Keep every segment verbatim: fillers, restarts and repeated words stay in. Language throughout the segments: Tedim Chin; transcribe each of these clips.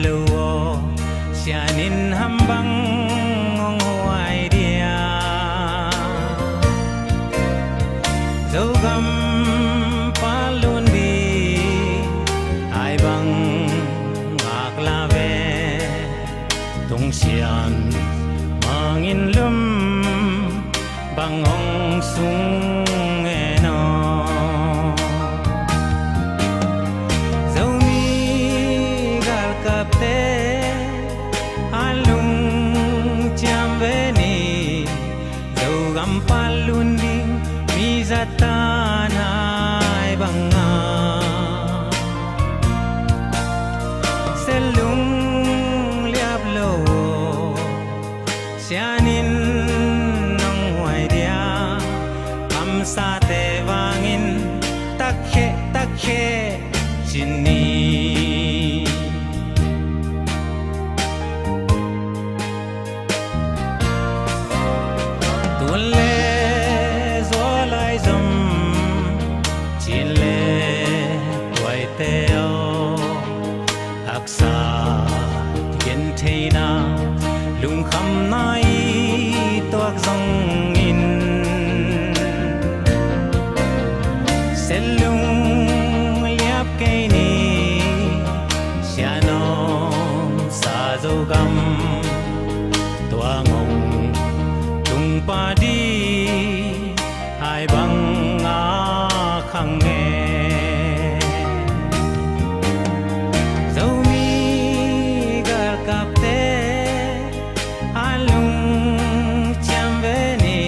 lo aw, sianin ham bang hong huai dia? Zogam palun di ai bang ngak la ve. Tungsian mangin lum bang hong sung e no? Zomi galkapte a lungciam ve ni. Zogam palun ding mi zatan ai banga. Selung liap lo, sianin nong huai dia? Kamsate vangin takhe takhe cin ni. Tun le zualai zom cin le tuaite aw, haksa gentheina lungkhamna i tuak zongin, selung liap kei ni. Sianom sa Zogam tuangong tungpa di ai bang a khang e? Zomi galkapte a lungciam ve ni.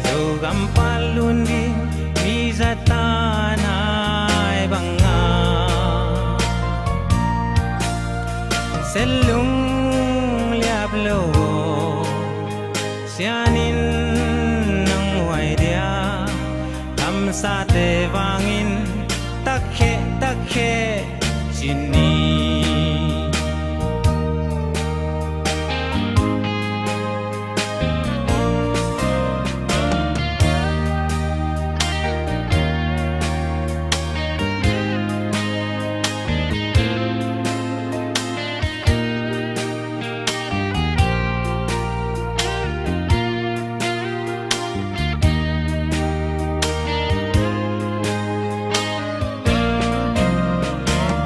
Zogam palun ding mi zatan ai banga. Selung liap lo, sianin nong huai dia? Kamsate vangin takhe takhe cin ni.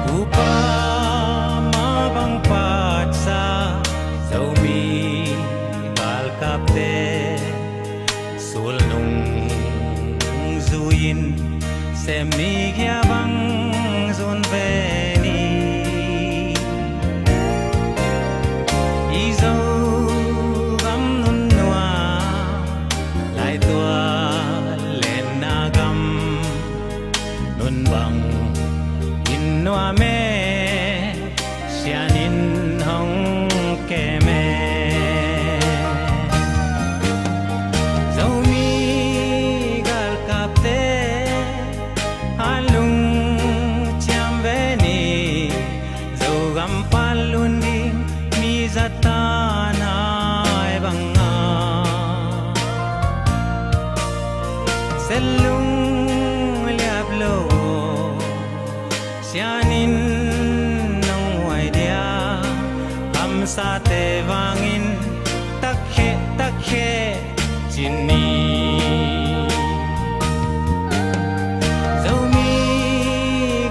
Kupa ma bang patsa, Zomi galkapte sulnung zui-in, sem ni kia bang zun ve ni. I Zogam nunnua, laitual lenna gam, nun bang in nuam e, sianin hong kem e? Zomi galkapte a lungciam ve ni. Zogam palun ding mi zatan ai banga. Selung liap lo, sianin nong huai dia? Kamsate vangin takhe takhe cin ni. Zomi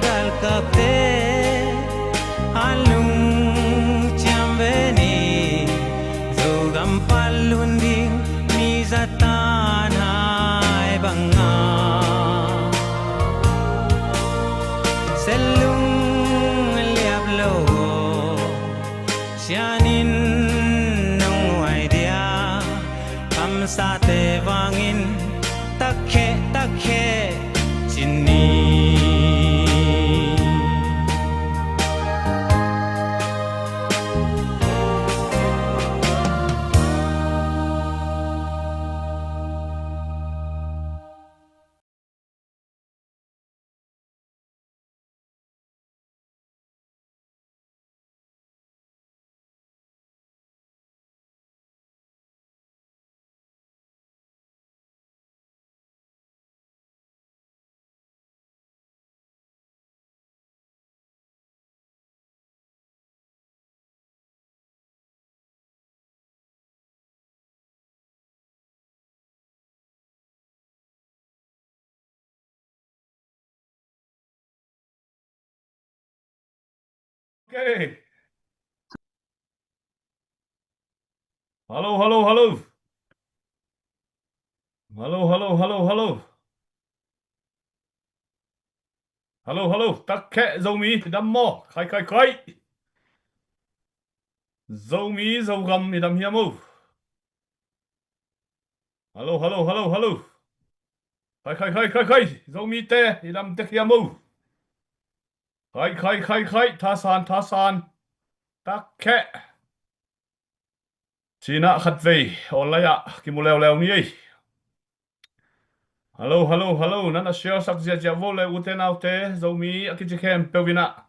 galkapte a lungciam ve ni. Zogam palun ding mi zatan ai banga. Selung liap lo, sianin nong huai dia? Kamsate vangin takhe takhe cin ni. Okay. Hello, hello, hello. Hello, hello, hello, hello. Hello, hello. Takheh, Zomi i dam maw? Khai, khai, khai. Zomi, Zogam i dam hiam o? Hello, hello, hello, hello. Khai, khai, khai, khai, khai. Zomite i dam tek hiam o? Khai, khai, khai, khai. Thasan, thasan. Takheh. Cina khatvei online ah kimu leuleu ni ei. Hello, hello, hello. Nan a share sak ziahziah vo le, ute naute, Zomi a kici khempeuh in ah,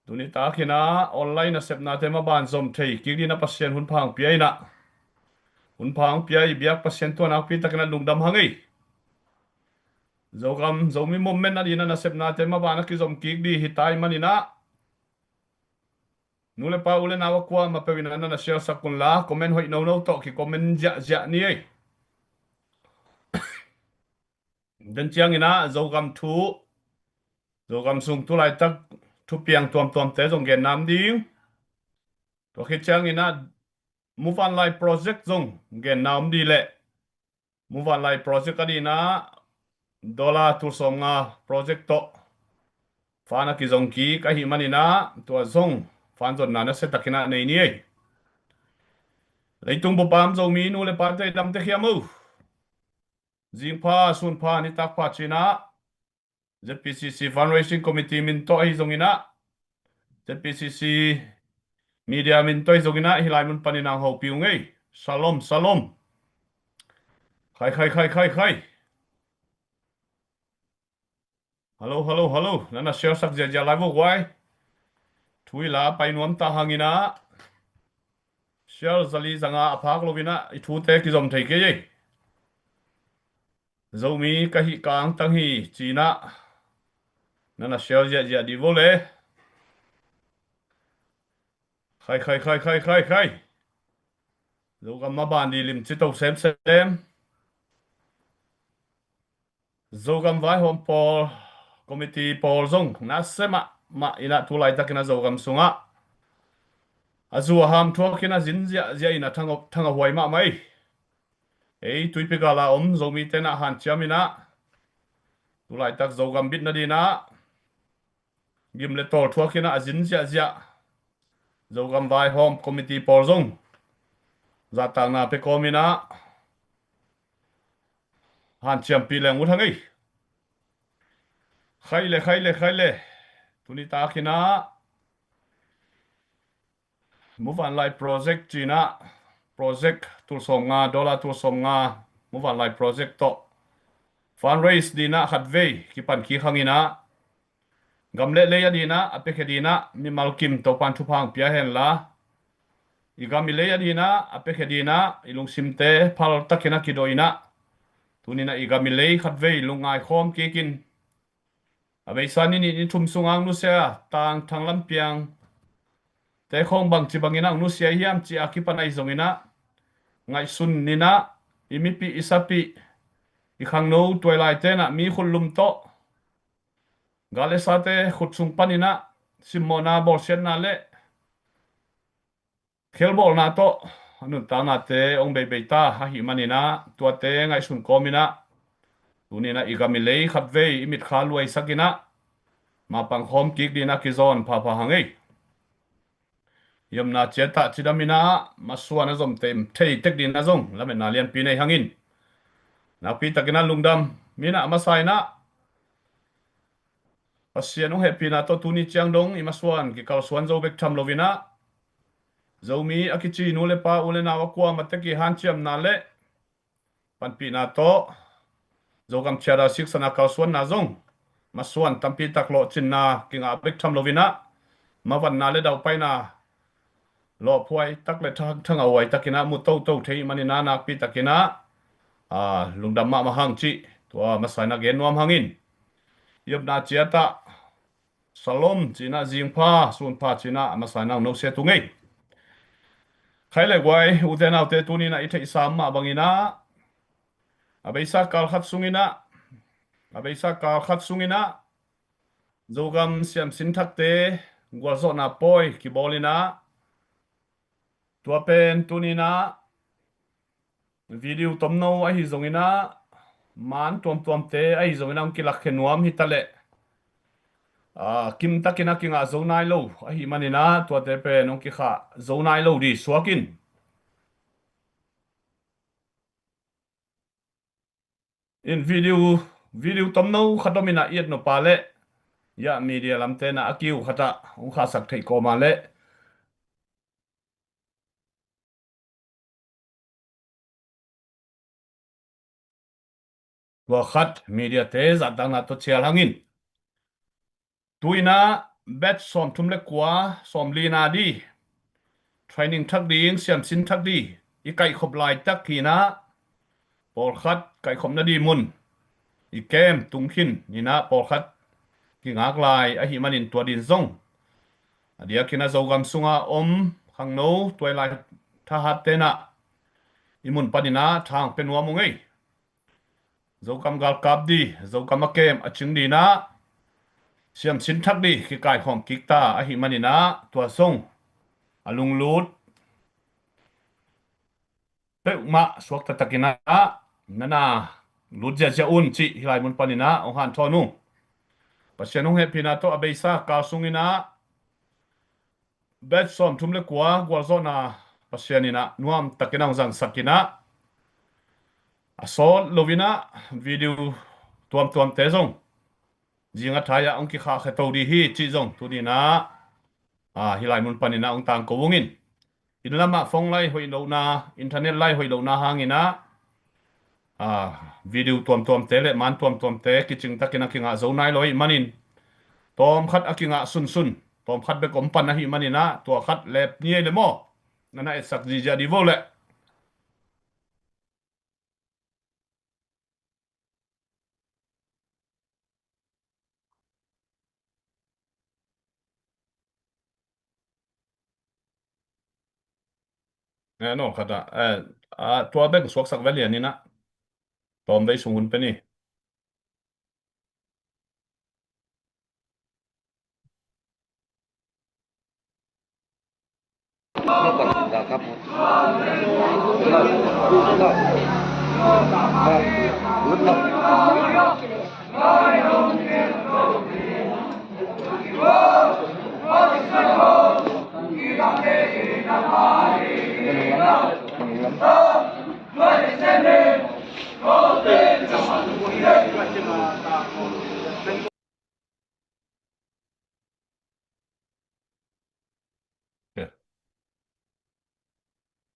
tuni takin ah online nasepnate maban zom thei kik dingin ah Pasian hun pha hong pia in ah, hun pha hong pia i biak Pasian tua nakpi takin ah lungdam hang ei. Zogam, Zomi movement a dingin ah nasepnate maban a kizom kik ding hi ta ahih manin ah, nu le pa, u le nau a kuamah peuh in ah nan a share sak un la, comment hoih nono tawh ki comment ziahziah ni ei. Den ciangin ah Zogam thu, Zogam sung tu laitak thupiang tuamtuamte zong gen nam ding. Tua khit ciangin ah Muvanlai project zong gen nam ding leh, Muvanlai project a dingin ah dollar tul sawmnga project tawh fund a kizong kik ahih manin ah, tua zong fund zonna nasia takin ah nei ni ei. Leitung bup a om Zomi nu le pate i dam tek hiam o? Zingpha, sunpha, nitakpha cina Z P C C Fundraising Committee min tawh ahi zongin ah, Z P C C Media min tawh ahi zongin ah, hih lai mun panin ah hong hopih ung ei. Shalom, shalom. Khai, khai, khai, khai, khai. Hello, hello, hello. Nan a share sak ziahziah lai vo guai. Thu i la pai nuam ta hangin ah, share zali zanga a phak loin ah i thute kizom thei kei ei. Zomi ka hih ka angtang hi cina nan a share ziahziah dih vo le. Khai, khai, khai, khai, khai, khai. Zogam maban ding limci to semsem. Zogam vaihawm pawl, committee pawl zong nasia mahmah in ah, tu laitakin ah Zogam sungah a zu a ham thuakin a zin ziahziah in ah thang a, thang a huai mahmah ei. Ei tuipi gal a om Zomite in ah hanciam in ah, tu laitak Zogam bitna dingin ah gim le tawl thuakin ah a zin ziahziah Zogam vaihawm committee pawl zong zahtakna pia kawmin ah hanciampih leng ut hang ei. Khai le, khai le, khai le. Tuni takin ah Muvanlai project cina, project tul sawmnga, dollar tul sawmnga, Muvanlai project tawh fundraise dingin ah khatvei kipan kik hangin ah, gam le lei a dingin ah a piakhia dingin ah mimal kim Topan thupha hong pia hen la, i gam i lei a dingin ah a piakhia dingin ah i lungsimte phal takin ah kidawh in ah, tuni in ah i gam i lei khatvei lungngai khawm kikin, a beisa ni nih ni thum sungah hong nusia Tang Thang Lam Piang te khawng bangci bangin ah hong nusia hiam ci a kipan ahi zongin ah, ngaihsun in ah i mipih i sapih, i khangno tuailaite in ah mi khutlum tawh, gal le sate khut sung panin ah simmawhna, bawlsiatna le khelbawlna tawh a nuntaknate hong beibei ta ahih manin ah, tuate ngaihsun kawmin ah, tuni in ah i gam i lei khatvei i mitkha luaisakin ah mapang khawm kik dingin ah kizawn phapha hang ei. I omna ciat ah cidam in ah masuan a zom thei tek dingin ah zong lametna lianpi nei hangin, nakpi takin ah lungdam. Mi in ah a masa in ah Pasian hong hehpihna tawh tuni ciang dong i masuan kikalsuan zo bek tham loin ah, Zomi a kici nu le pa, u le nau a kuamah tek i hanciamna le panpihna tawh Zogam Charter Six a kalsuanna zong masuan tampi tak lawhcinna kingah bek tham loin ah, mavanna le daupaina lawhphuai tak le thang, thang a huai takin ah mu toto thei manin ah, nakpi takin ah, aa, lungdam mahmah hang cih tua masa in ah gen nuam hangin, i omna ciat ah shalom cih in ah, zingpha, sunpha cih in ah masa in ah hong nusia tung ei. Khai le guai, ute naute, tuni in ah i theihsa mah bangin ah, a beisa kal khat sungin ah, a beisa kal khat sungin ah Zogam siamsin thakte gualzawhna pawi kibawl in ah, tua pen tuni in ah video tomno ahi zongin ah, maan tuamtuamte ahi zongin ah hong kilakkhia nuam hi ta leh, aa, kimtakin a kingah zo nai lo ahih manin ah, tuate pen hong kikhah zo nai lo ding suak in. In video, video tomno khat om in ah, i et nop a leh, ya, media lamte in ah a kiu khat ah hong khahsak theih kawm a leh, tua khat mediate zahtakna tawh cial hang in. Tu in ah batch sawmthum le kua, sawmli na ding, training thak ding, siamsin thak ding i kaihkhop laitak hi in ah, pawlkhat kaihkhopna ding mun i kem tung khin in ah, pawlkhat kingak lai ahih manin tua ding zong a diakin ah Zogam sunga om khangno tuailai thahatte in ah i mun panin ah tha hong pia nuam ung ei. Zogam galkap ding, Zogam a kem a cing ding in ah siamsin thak ding kikaikhawm kik ta ahih manin ah, tua zong a lunglut peuhmah suak taktak in ah, na na lut ziahziah un cih hih lai mun panin ah hong hanthawn ung. Pasian hong hehpihna tawh a beisa kal sung in ah, batch sawmthum le kua gualzawhna Pasian in ah nuamtakin a hong zangsak in ah, a sawt lo in ah video tuamtuamte zong zing a thai ah hong kikhahkhia to ding hi cih zong tuni in ah, aa, hih lai mun panin ah hong tangko ung in. Inn lamah phone line hoih lohna, internet line hoih lohna hangin ah, aa, video tuamtuamte le maan tuamtuamte kicingtakin a kingah zo nai lo ahih manin, tawmkhat a kingah sunsun, tawmkhat bek om pan ahih manin ah, tua khat lep ni ei le maw, na na etsak ziahziah ding vo leh. Eh, no, khat ah, eh, ah, tua bek suaksak ve lian in ah, tawm vei sung hun pe ni.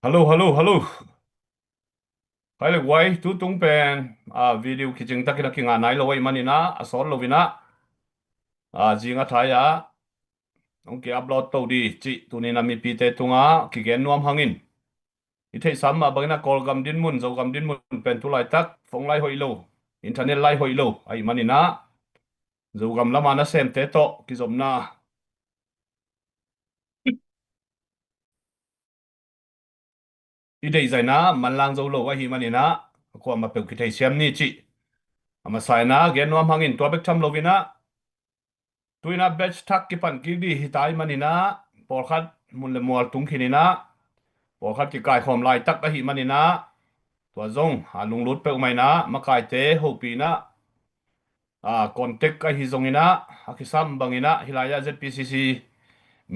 Hello, hello, hello. Hai le guai, tu tung pen, ah, video kicing takin a kingah nai lo ahih manin ah, a sawt lo in ah, ah, zing a thai ah hong ki-upload to ding cih tuni in ah mipite tungah kigen nuam hangin. I theihsa mah bangin ah Kawlgam dinmun, Zogam dinmun pen tu laitak phone line hoih lo, internet line hoih lo ahih manin ah, Zogam lama nasemte tawh kizopna i deih zah in ah manlang zo lo ahih manin ah, a kuamah peuh kitheisiam ni cih a masa in ah gen nuam hangin, tua bek tham lo in ah, tu in ah batch thak kipan kik ding hi ta ahih manin ah, pawlkhat mun le mual tung khin in ah, pawlkhat kikaikhawm laitak ahih manin ah, tua zong a lunglut peuhmah in ah, makaite hopih in ah, ah, contact ahi zongin ah, a kisam bangin ah, hih lai ah Z P C C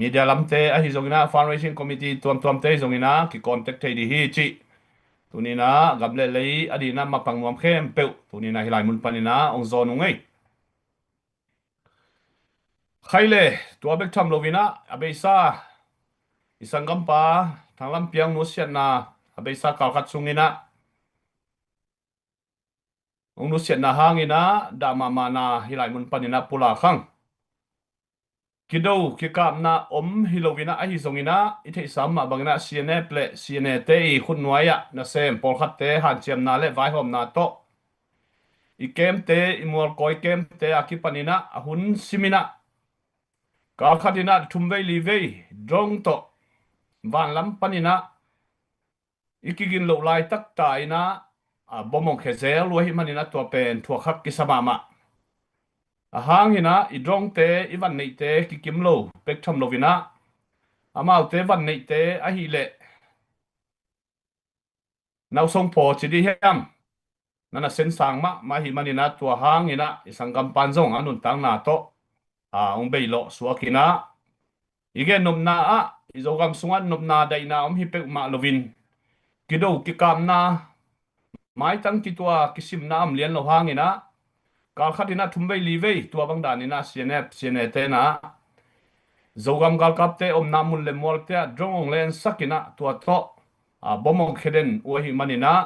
media lamte ahi zongin ah, fundraising committee tuamtuamte ahi zongin ah, ki-contact thei ding hi cih tuni in ah gam le lei a ding in ah mapang nuam khempeuh tuni in ah hih lai mun panin ah hong zawn ung ei. Khai le, tua bek tham lo in ah, a beisa i sanggampa Thang Lam Piang nusiatna a beisa kal khat sungin ah, hong nusiatna hangin ah dah mahmahna hih lai mun panin ah pulak hang. Kido kikapna om hi lo in ah, ahi zongin ah, i theihsa mah bangin ah C N F le C N A te i khutnuai ah nasem pawlkhatte hanciamna le vaihawmna tawh i kemte, i mualkawi kemte a kipan in ah a hun sim in ah, kal khat in ah thum vei li vei drone tawh vanlam panin ah i kigin loh laitak ta in ah, a, bom hong khia zel uh ahih manin ah tua pen thuak khak kisa mahmah. A hang inah i drawngte, i van neihte kikim lo, pek tham lo inah amaute van neihte ahih leh nausong paw ci dih hiam? Na na sensang mahmah ahih maninah tua hang inah i sanggampan zong a nuntakna tawh a hong beilawh suak inah i gennopna ah i Zogam sungah nopna daihna om hi peuhmah loin kido kikapna maitang kitua kisimna om lian lo hang inah kal khat inah thum vei li vei tua bang dan inah C N F, C N A te inah Zogam galkapte omna mun le mualte ah drone hong lensak inah tua tawh a bom hong khia den uh ahih maninah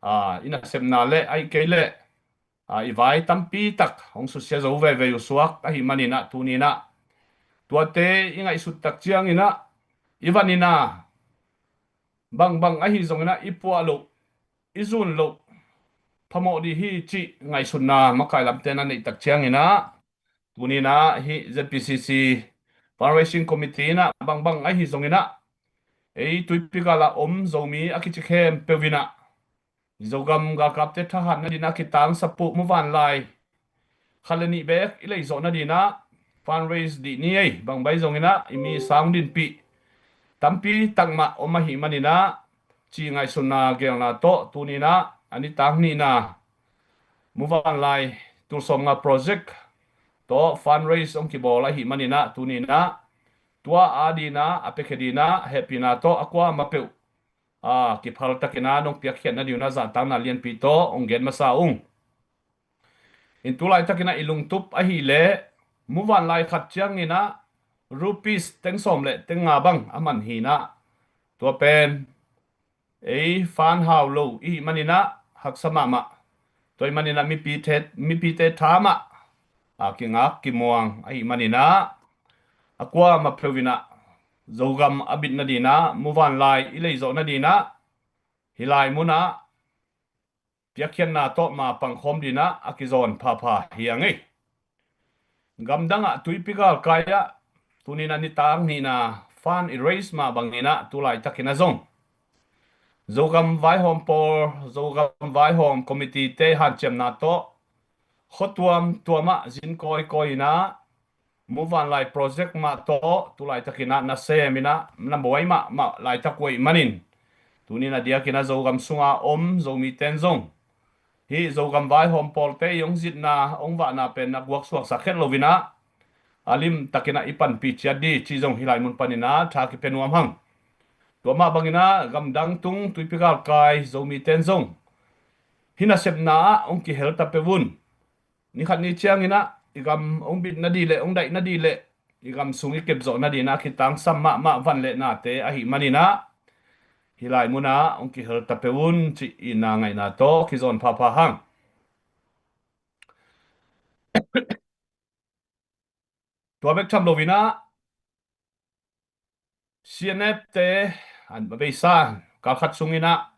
a i nasepna le ahih kei leh a i vai tampi tak hong susia zo veve uh suak ahih maninah tuni inah tuate i ngaihsut tak ciang inah i van inah bangbang ahi zong inah i puah loh, i zun loh phamawh dih hi cih ngaihsutna makai lamte na neih tak ciang inah tuni inah hih Z P C C Fundraising Committee inah bangbang ahi zong inah ei Tuipi gal ah om Zomi a kici khempeuh inah Zogam galkapte thahat nadinah kitangsap uh muvanlai khat le nih beek i leizawh nadinah fundraise dih ni ei, bangbang ahi zong inah i mi sang dinpih tampi tak mah om ahih maninah cih ngaihsutna gelna tawh tuni inah a nitak nihna muvanlai tulsawmnga project tawh fundraise hong kibawl ahih maninah tuni inah tua a dinah a piakhia dinah hehpihna tawh a kuamah peuh a kiphal tak inah nong piakkhiat nadinah zahtakna lianpi tawh hong gen masa ung. In tulaitak inah i lungtup ahih leh muvanlai khat ciang inah rupees teng sawm le teng nga bang a man hi inah tua pen ei fund hau lo i hih maninah haksa mahmah. Tua ahih maninah mipite, mipite tha mah a kingak kimuang ahih maninah a kuamah peuh inah Zogam a bit nadinah muvanlai i leizawh nadinah hih lai munah piakkhiatna tawh ma pangkhawm dinah a kizawn phapha hi a ngei. Gamdang ah Tuipi galkai ah tuni inah nitak nihna fund i raise mah bang inah tulaitak inah zong Zogam vaihawm pawl, Zogam vaihawm committee te hanciamna tawh khua tuamtuam mah zin kawikawi inah muvanlai project mah tawh tulaitak inah nasem inah na buai mahmah laitak uh ahih manin tuni inah a diak inah Zogam sunga om Zomite in zong hih Zogam vaihawm pawlte i hong zitna hong vahna pen na guak suaksak het lo inah a limtak inah i panpih ciat dih cih zong hih lai mun pan inah tha kipia nuam hang. Tua mah bang inah gamdang tung Tuipi galkai Zomite in zong hih nasepna ah hong kihel ta peuh un. Ni khat ni ciang inah i gam hong bit nadih leh hong daih nadih leh i gam sung i kepzawh nadinah kitangsam mahmah van le nate ahih maninah hih lai munah hong kihel ta peuh un cih itna ngaihna tawh kizawn phapha hang. Tua bek tham lo inah C N F te an a beisa kal khat sung inah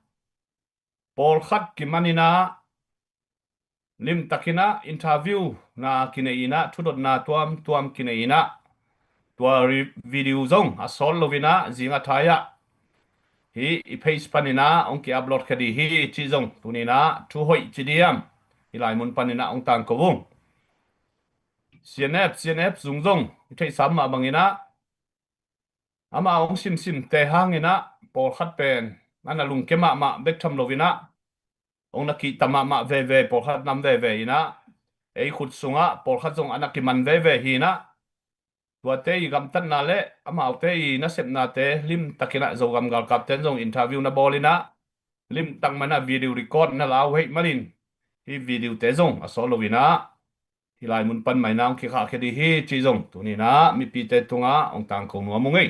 pawlkhat kiman inah limtak inah interview na kinei inah thudotna tuamtuam kinei inah tua ri-, video zong a sawt lo inah zing a thai ah hih i page pan inah hong ki-upload khia dih hi cih zong tuni inah thu hoih ci diam hih lai mun pan inah hong tangko ung. C N F, C N F zung zong i theihsa mah bang inah amah hong simsimte hang inah pawlkhat pen a na lungkia mahmah bek tham lo inah hong na kihta mahmah veve, pawlkhat nam veve inah ei khut sungah pawlkhat zong a na kiman veve hi inah tuate i gamtatna le amaute i nasepnate limtak inah Zogam galkapte in zong interview na bawl inah limtak mah inah video record na la uh ahih manin hih video te zong a sawt lo inah hih lai mun pan mah inah hong kikhahkhia dih hi cih zong tuni inah mipite tungah hong tangko nuam ung ei.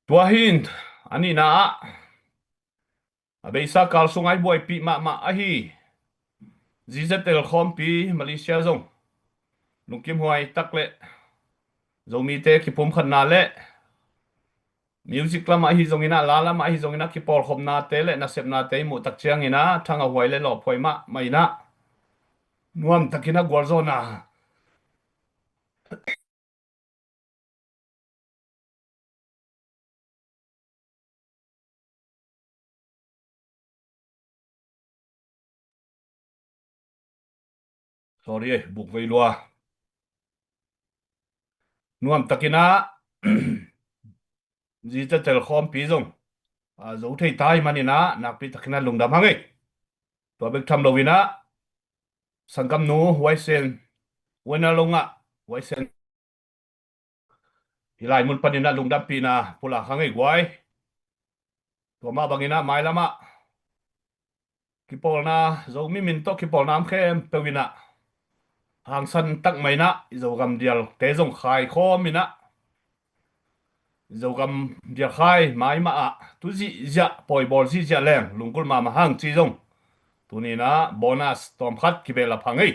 Tua hi in a nihna ah a beisa kal sungah i buaipih mahmah ahi Z Z L khawmpi Malaysia zong lungkimhuai tak le Zomite kipumkhatna le music lamah ahi zong inah, la lamah ahi zong inah kipawlkhopnate le nasepnate i muh tak ciang inah thangahhuai le lawphuai mahmah inah nuamtak inah gualzawhna Sorry, buk vei lua. Nuam takin ah zi tetel khawmpi zong a zo thei ta hi manin ah nakpi takin ah lungdam hang ei. Tua bek tham loin ah sanggamnu Huaisen, Huaina Long ah Huaisen hi lai mun panin ah lungdampihna pulak hang ei guai. Tua mah bangin ah mailam ah kipawlna, Zomi min tawh kipawlna om khempeuh in ah hangsan tak mah in ah i Zogam dialte zong khaikhawm in ah i Zogam dial khai mai mah ah tu zihziah pawibawl zihziah leng lunggulh mahmah hang ci zong tuni in ah bonus tawmkhat kibelap hang ei.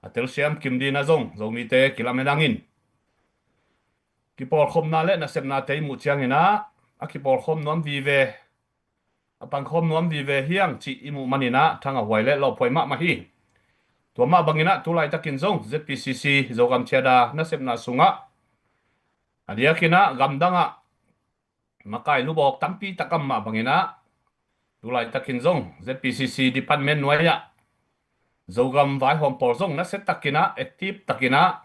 A telsiam kim ding ah zong Zomite kilamen hang in. Kipawlkhopna le nasepnate i muh ciangin ah a kipawlkhawm nuam vive, a pangkhawm nuam vive hi hang cih i muh manin ah thangah huai le lawphuai mahmah hi. Tua mah bangin ah tu laitakin zong Z P C C Zogam Chada nasepna sungah a diakin ah gamdang ah makai lubawk tampi tak om mah bangin ah tu laitakin zong Z P C C department nuai ah Zogam vaihawm pawl zong nasia takin ah active takin ah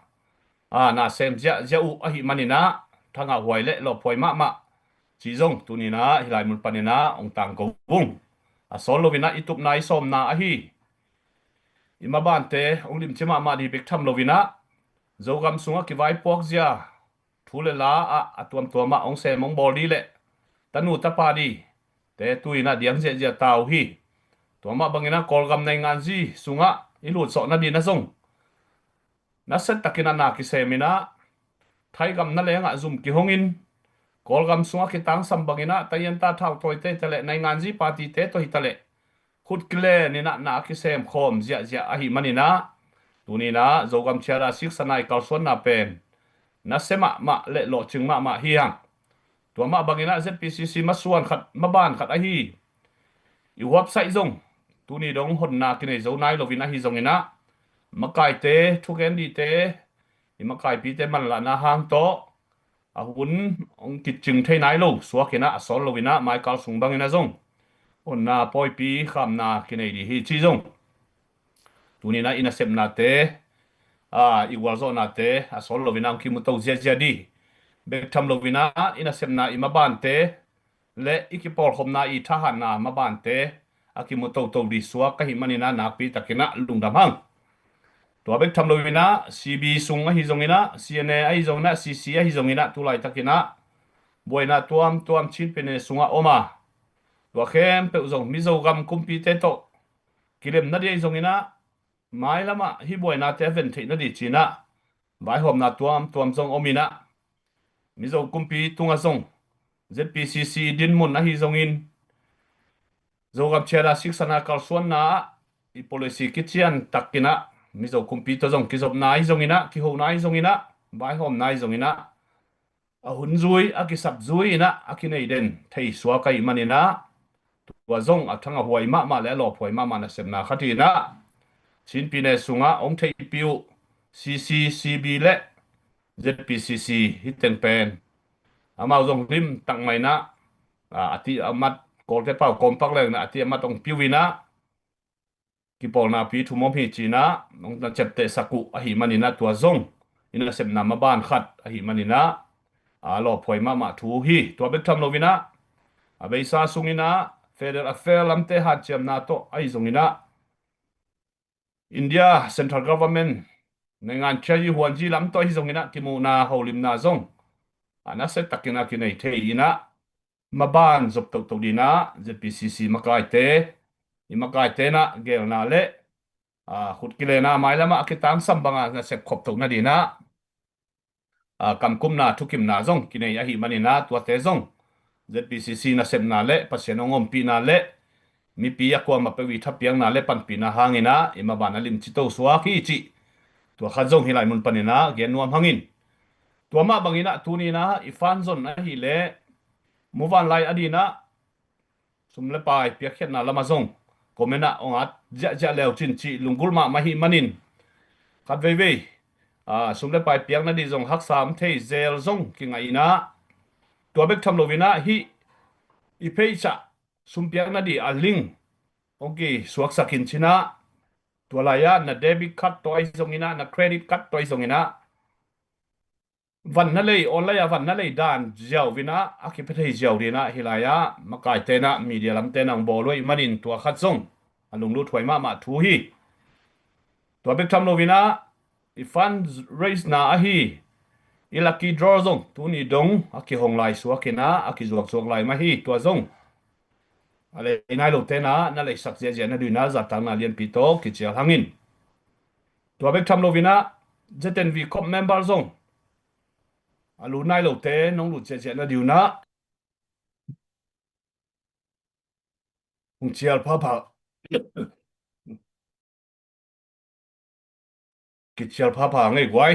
a na sem ziahziah uh ahi manin ah thangah huai le lawphuai mahmah ci zong tuni in ah hi lai mun panin ah ong tangko ung. A sawl loin ah i tupna i sawmna ahi i mabante ong limci mahmah dih bek tham loin ah Zogam sungah kivaipuak zia thu le la ah a tuamtuam ah ong sem ong bawl dih le tanu tapa dih te tu in ah diang ziahziah ta uh hi. Tua mah bangin ah Kawlgam nainganzi sungah i lutsawh nading ah zong nasia takin ah na kisem in ah Thaigam na lengah zum kihong in Kawlgam sungah kitangsam bangin ah taianta thautawite hi ta le nainganzi partyte tawh hi ta le khut kilen in ah na kisem khawm ziahziah ahi manin ah tuni in ah Zogam Chada siksana i kalsuanna pen nasia mahmah le lawhcing mahmah hi hang. Tua mah bangin ah Z P C C masuan khat maban khat ahi i website zong tuni dong honna kinei zo nai loin ahi zongin ah makaite thugen dihte i makaipite manlahna hang tawh a hun ong kicing thei nai lo suak in ah a sawl loin ah maikal sung bangin ah zong honna pawipi khamna kinei dih hi ci zong tuni in ah i nasepnate a i gualzawhnate a sawl loin ah ong kimuto ziahziah dih bek tham loin ah i nasepna i mabante le i kipawlkhopna i thahatna mabante a kimu toto dih suak ka hih manin ah nakpi takin ah lungdam hang. Tua bek tham loin ah C B sung ahi zongin ah C N A ahi zongin ah C C ahi zongin ah tu laitakin ah buaina tuamtuam Chin Pyine sungah om a tua khempeuh zong Mizo gam kumpite tawh kilem nadih ahi zongin ah mailam ah hih buainate a ven theih nadih ci in ah vaihawmna tuamtuam zong om in ah Mizo kumpi tungah zong Z P C C dinmun ahi zongin Zogam Chada siksana kalsuanna ah i policy kician takin ah Mizo kumpi tawh zong kizopna ahi zongin ah kihona ahi zongin ah vaihawmna ahi zongin ah a hun zui a kisap zui in ah a kinei den thei suak ahi manin ah tua zong a thangah huai mahmah le a lawphuai mahmah nasepna khat hi in ah Chin Pyine sungah ong theihpih uh C C, C B le Z P C C hih teng pen amau zong lim tak mah in ah a ti a mat Kawlte pau kawmpak leng in ah a ti a mat ong piu in ah kipawlna pi thum om hi ci in ah ong na ciaptehsak uh ahi manin ah tua zong i nasepna maban khat ahi manin ah a lawphuai mahmah thu hi. Tua bek tham loin ah a beisa sungin ah Federal Affair lamte hanciamna tawh ahi zongin ah India Central Government naingan chiayi huanzi lam tawh ahi zongin ah kimuhna holimna zong a nasia takin ah kinei thei in ah maban zop tohtoh dih in ah Z P C C makaite i makaite in ah gelna le a khut kilena mailam ah a kitangsam banga nasep khop toh nadih in ah a kamkumna thukimna zong kinei ahi manin ah tuate zong Z P C C nasepna le Pasian ong ompihna le mipi a kuamah peuh i thapiakna le panpihna hangin ah i maban a limci to suak hi cih tua khat zong hih lai mun panin ah gen nuam hang in. Tua mah bangin ah tuni in ah i fan zon ahih leh muvanlai a ding in ah sum le pai piakkhiatna lamah zong comment ah ong at ziahziah leu cin cih lunggulh mahmah hi manin khat veivei a sum le pai piak nadih zong haksa om thei zel zong kingah in ah tua bek tham loin ah hih i page ah sum piak nadih a link ong kisuaksak in ci in ah Tua lai-ah na debit card tawh ahi zongin ah, na credit card tawh ahi zongin ah, van na lei, online ah van na lei dan ziau in ah, a kipia thei ziau ding in ah, hih lai-ah makaite in ah, media lamte in ah hong bawl uh ahih manin tua khat zong a lunglut huai mahmah thu hi. Tua bek tham lo in ah, i fundraise na ahi, i lucky draw zong tuni dong a kihong lai suak in ah, a kizuakzuak lai mah hi. Tua zong a lei nai lote in ah na leisak ziahziah na ding in ah, zahtakna lianpi tawh kicial hang in. Tua bek tham lo in ah, Z N V Corp member zong a lut nai lote nong lut ziahziah na ding in ah, hong cial phapha, kicial phapha ngei guai.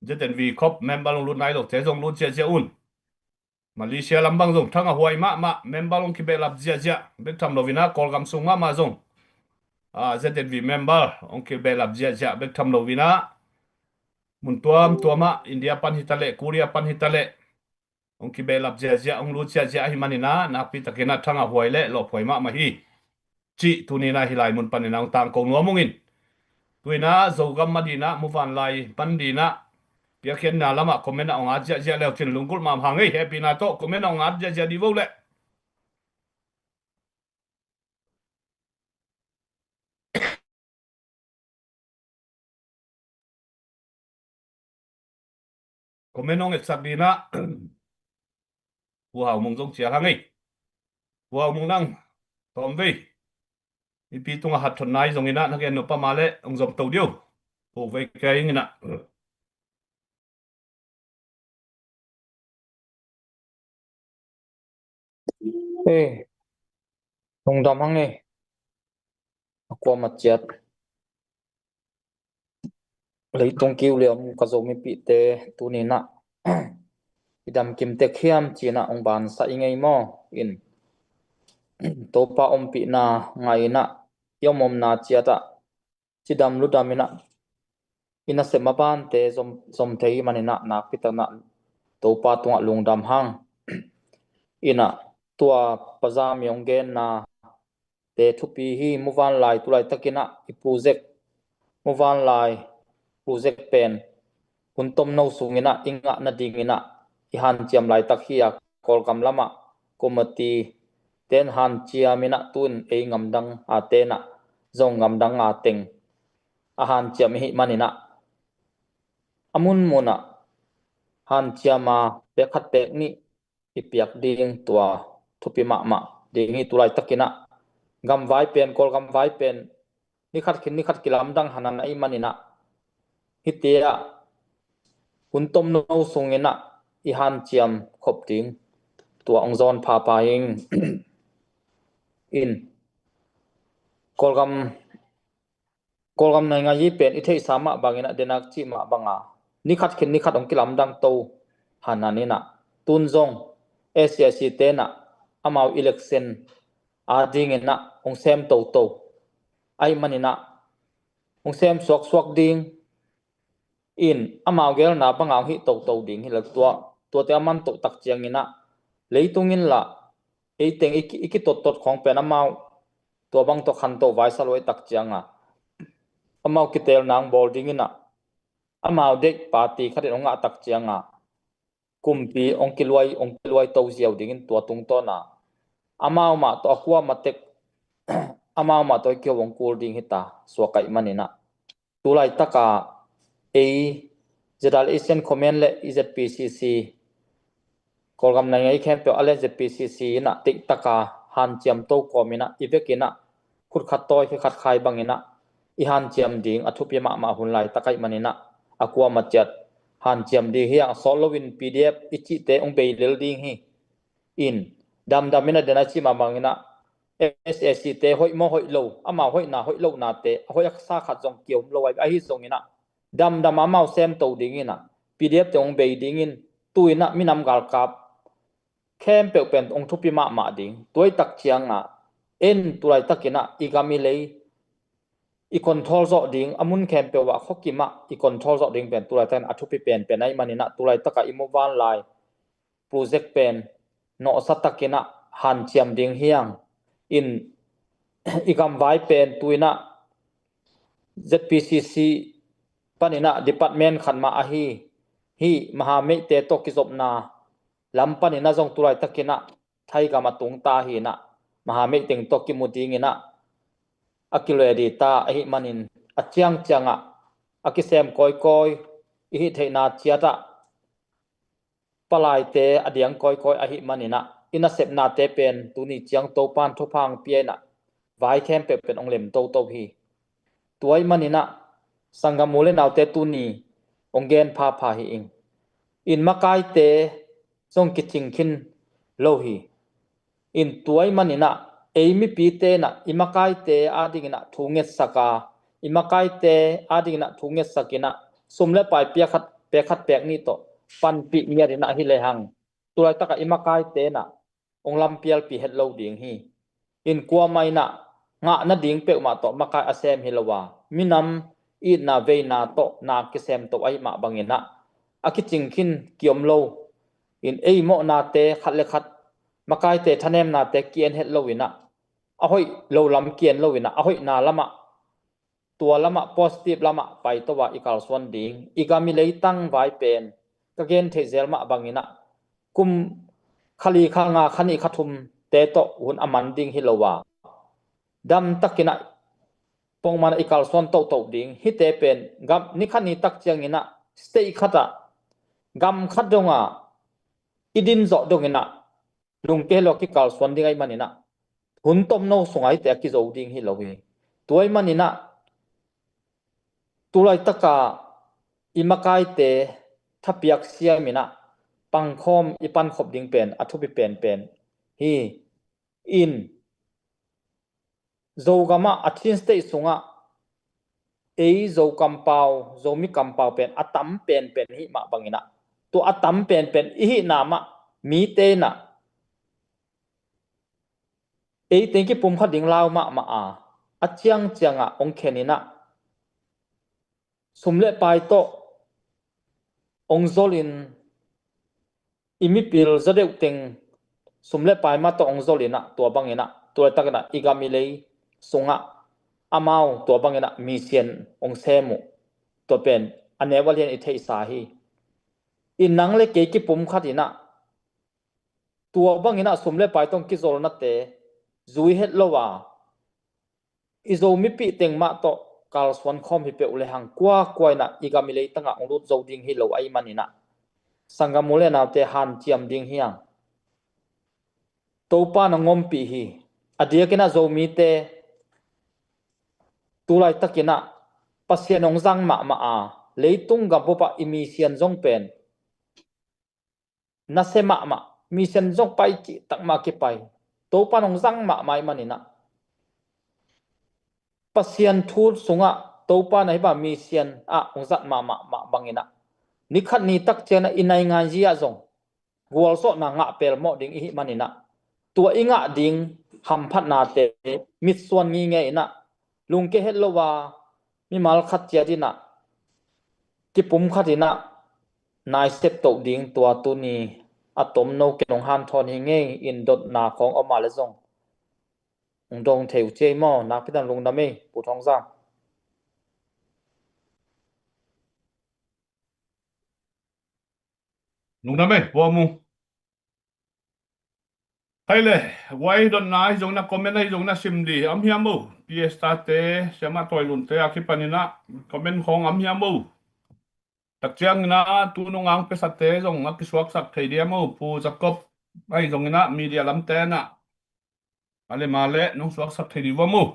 Z N V Corp member hong lut nai lote zong lut ziahziah un. Malaysia lam bang zong thang a huai mahmah, member hong kibehlap ziahziah bek tham lo in ah, Kawlgam sung mahmah zong, a, Z N V member hong kibehlap ziahziah bek tham lo in ah, mun tuamtuam ah, India pan hi ta leh, Korea pan hi ta leh, hong kibehlap ziahziah, hong lut ziahziah ahih manin ah, nakpi takin ah thang a huai le lawphuai mahmah hi cih tuni in ah hih lai mun panin ah hong tangko nuam ung in. Tu in ah Zogam a ding in ah, muvanlai pan ding in ah, piakkhiatna lamah comment ah hong at ziahziah le uh cin lunggulh mahmah hang ei. Hehpihna tawh comment ah hong at ziahziah dih vo leh. Comment hong etsak ding in ah, Pu Hau Mung zong cial hang ei. Pu Hau Mung nang, tawm vei. Mipi tungah hat thot nai zongin ah, na gen nop pah mah leh hong zom to dih uh. Pu vei kei ing in ah. Ei, lungdam hang ei. A kuamah ciat. Leitung kiu liam ka Zomipihte tuni in ah, i dam kim tek hiam ci in ah hong bansa i ngei maw? In, Topa ompihna ngai in ah, i om omna ciat ah cidam ludam in ah, i nasep mabante zom, zom thei ahih manin ah, nakpi takin ah Topa tungah lungdam hang. In ah, tua Pa Zami hong gennate thupi hi. Muvanlai tulaitak in ah i project, muvanlai project pen hun tomno sung in ah i ngah nading in ah i hanciam laitak hi a, Kawlgam lamah committee ten hanciam in ah, tu in ei gamdang a ten ah zong gamdang a teng a hanciam i hih manin ah, a munmun ah hanciam a, pek khat pek nih i piak ding, tua thupi mahmah ding hi. Tulaitak in ah gamvai pen, Kawlgam vai pen, ni khat khin ni khat kilamdang hanan ahih manin ah, hihte ah hun tomno sung in ah i hanciam khop ding, tua hong zawn phapha hi ing. In, Kawlgam, Kawlgam naingai hi pen i theihsa mah bangin ah, denak cih mah bang a, ni khat khin ni khat hong kilamdang to hanan in ah, tun zong S A C te in ah amau election a ding in ah hong sem toto ahih manin ah, hong sem suaksuak ding, in amau gelna bang a hong hih toto ding hi lo. Tua, tuate a man toh tak ciangin ah, leitung in lah ei teng i ki, i kitottot khawng pen amau tua bang tawh khanto vaisa lo ahih tak ciang a, amau kitelna hong bawl ding in ah, amau deih party khat in hong ngah tak ciang a, kumpi hong kiluai, hong kiluai to ziau dingin, tua tungtawn a amau mah tawh a kuamah tek, amau mah tawh i kiho hong kul ding hi ta, suak ahih manin ah. Tulaitak a ei, Zedal Asian Command le i Z P C C, Kawlgam naingai khempeuh a le Z P C C in ah deihtak a hanciam to kawm in ah, i vek in ah khut khat tawi, khe khat khai bangin ah i hanciam ding a thupi mahmah hun laitak ahih manin ah, a kuamah ciat hanciam ding hi. A sawt loin P D F i cihte hong bei lel ding hi. In, damdam in ah, den a cih mah bangin ah, S A C te hoih maw hoih lo, amau hoihna hoih lohnate, a hoih a sa khat zong kia om lo ahi, ahi zongin ah, damdam a amau sem to dingin ah, P D F te hong bei dingin, tu in ah minam galkap khempeuh pen hong thupi mahmah ding. Tuaitak ciang a, en tulaitak in ah i gam i lei i control zawh ding, a mun khempeuh ah khuakim ah i control zawh ding pen tulaitak in a thupi penpen ahih manin ah, tulaitak a i muvanlai project pen nawhsa takin ah hanciam ding hi ing. In, i gamvai pen tu in ah Z P C C paninah department khat mah ahi, hih mahameihte tawh kizopna lam paninah zong tulaitakinah thaigam a tungta hinah mahameih teng tawh kimu dinginah a kiluedi ta ahi manin a ciangciangah a kisem kawikawi i hih theihna ciatah palaite a diang kawikawi ahi maninah i nasepnate pen tuni ciang Topan thupha hong pia inah vai khempeuh pen hong lem toto hi. Tua ahi maninah sanggam u le naute tuni hong gen phapha hi ing. In makaite zong kicing khin lo hi. In tua ahi maninah ei mipite inah i makaite adinginah thu ngetsak a, i makaite adinginah thu ngetsak inah sum le pai pia khat pek khat pek nih tawh panpih ngiat inah hi lehang tulaitakah i makaite inah hong lampialpi het lo ding hi. In kuamah inah ngah nading peuhmah tawh makai a sem hi lo a, minam itna veina tawh na kisem to ahi mah banginah a kicing khin kiom lo. In ei mawhnate khat le khat makaite thanemnate kien het lo inah a hoih lo lam kien lo inah a hoihna lamah tua lamah positive lamah paito a i kalsuan ding. I gam i leitang vai pen ka gen theih zel mah banginah kum kha li kha nga kha nih kha thumte tawh hun a man ding hi lo a, damtakinah pongmanah i kalsuan toto ding. Hihte pen gam ni khat ni tak cianginah state khatah gam khat dongah i din zawh donginah lungke lo kikalsuan ding ahi maninah hun tomno sungah hihte a kizo ding hi lo hi. Tua ahi maninah tulaitaka i makaite thapiak siaminah pangkhawm i pankhop ding pen a thupi penpen hi. In Zogamah a Chin State sungah ei Zo kampau, Zomi kampau pen a tam penpen hih mah banginah tua a tam penpen i hihna mah mite inah ei teng kipumkhat ding lau mahmah a, a ciangciangah hong kheninah sum le pai tawh hong zolin i mipil zaw deuh teng sum le pai mah tawh hong zolinah tua banginah tua takinah i gam i lei sungah amau tua banginah misian hong sem uh. Tua pen a neu a lian i theihsa hi. I nang le kei kipumkhat inah tua banginah sum le pai tawh hong kizolnate zui het lo a i Zo mipih teng mah tawh kalsuan khawm hi peuh lehang kuakua inah i gam i leitangah hong lut zo ding hi lo ahi maninah sanggam u le naute hanciam ding hi ang. Topa na ngompih hi. A diakinah Zomite tulaitakinah Pasian hong zang mahmah a leitung gam bupah i misian zong pen nasia mahmah, misian zong pai cihtak mah kipai. Topa nong zang mahmah ih maninah Pasian thu sungah Topa na hibah misian ah hong zat mahmah mah banginah ni khat ni tak cianah i naingan zia zong gualzawhna ngah pelmawh ding ihih maninah tua i ngah ding hamphatnate mitsuan ngingei inah lungke het lo a mimal khat ciat inah kipum khat inah naisep toh ding tua tuni a tomno ken hong hanthawn hi ngei. In dotna khawng om a le zong hong dong thei uh ciai maw? Nakpi takin lungdam ei, Pu Thawng Zam. Lungdam ei, Pu Amu. Hai le, guai dotna ahi zongin a comment ahi zongin a sim di om hiam uh? P S tate, Siamah Toilunte a kipaninah comment khawng om hiam uh? Tak cianginah tu nungang pesate zong a kisuaksak thei diam uh? Pu Jacob ahi zonginah media lamte inah male male nong suaksak thei di vuam uh?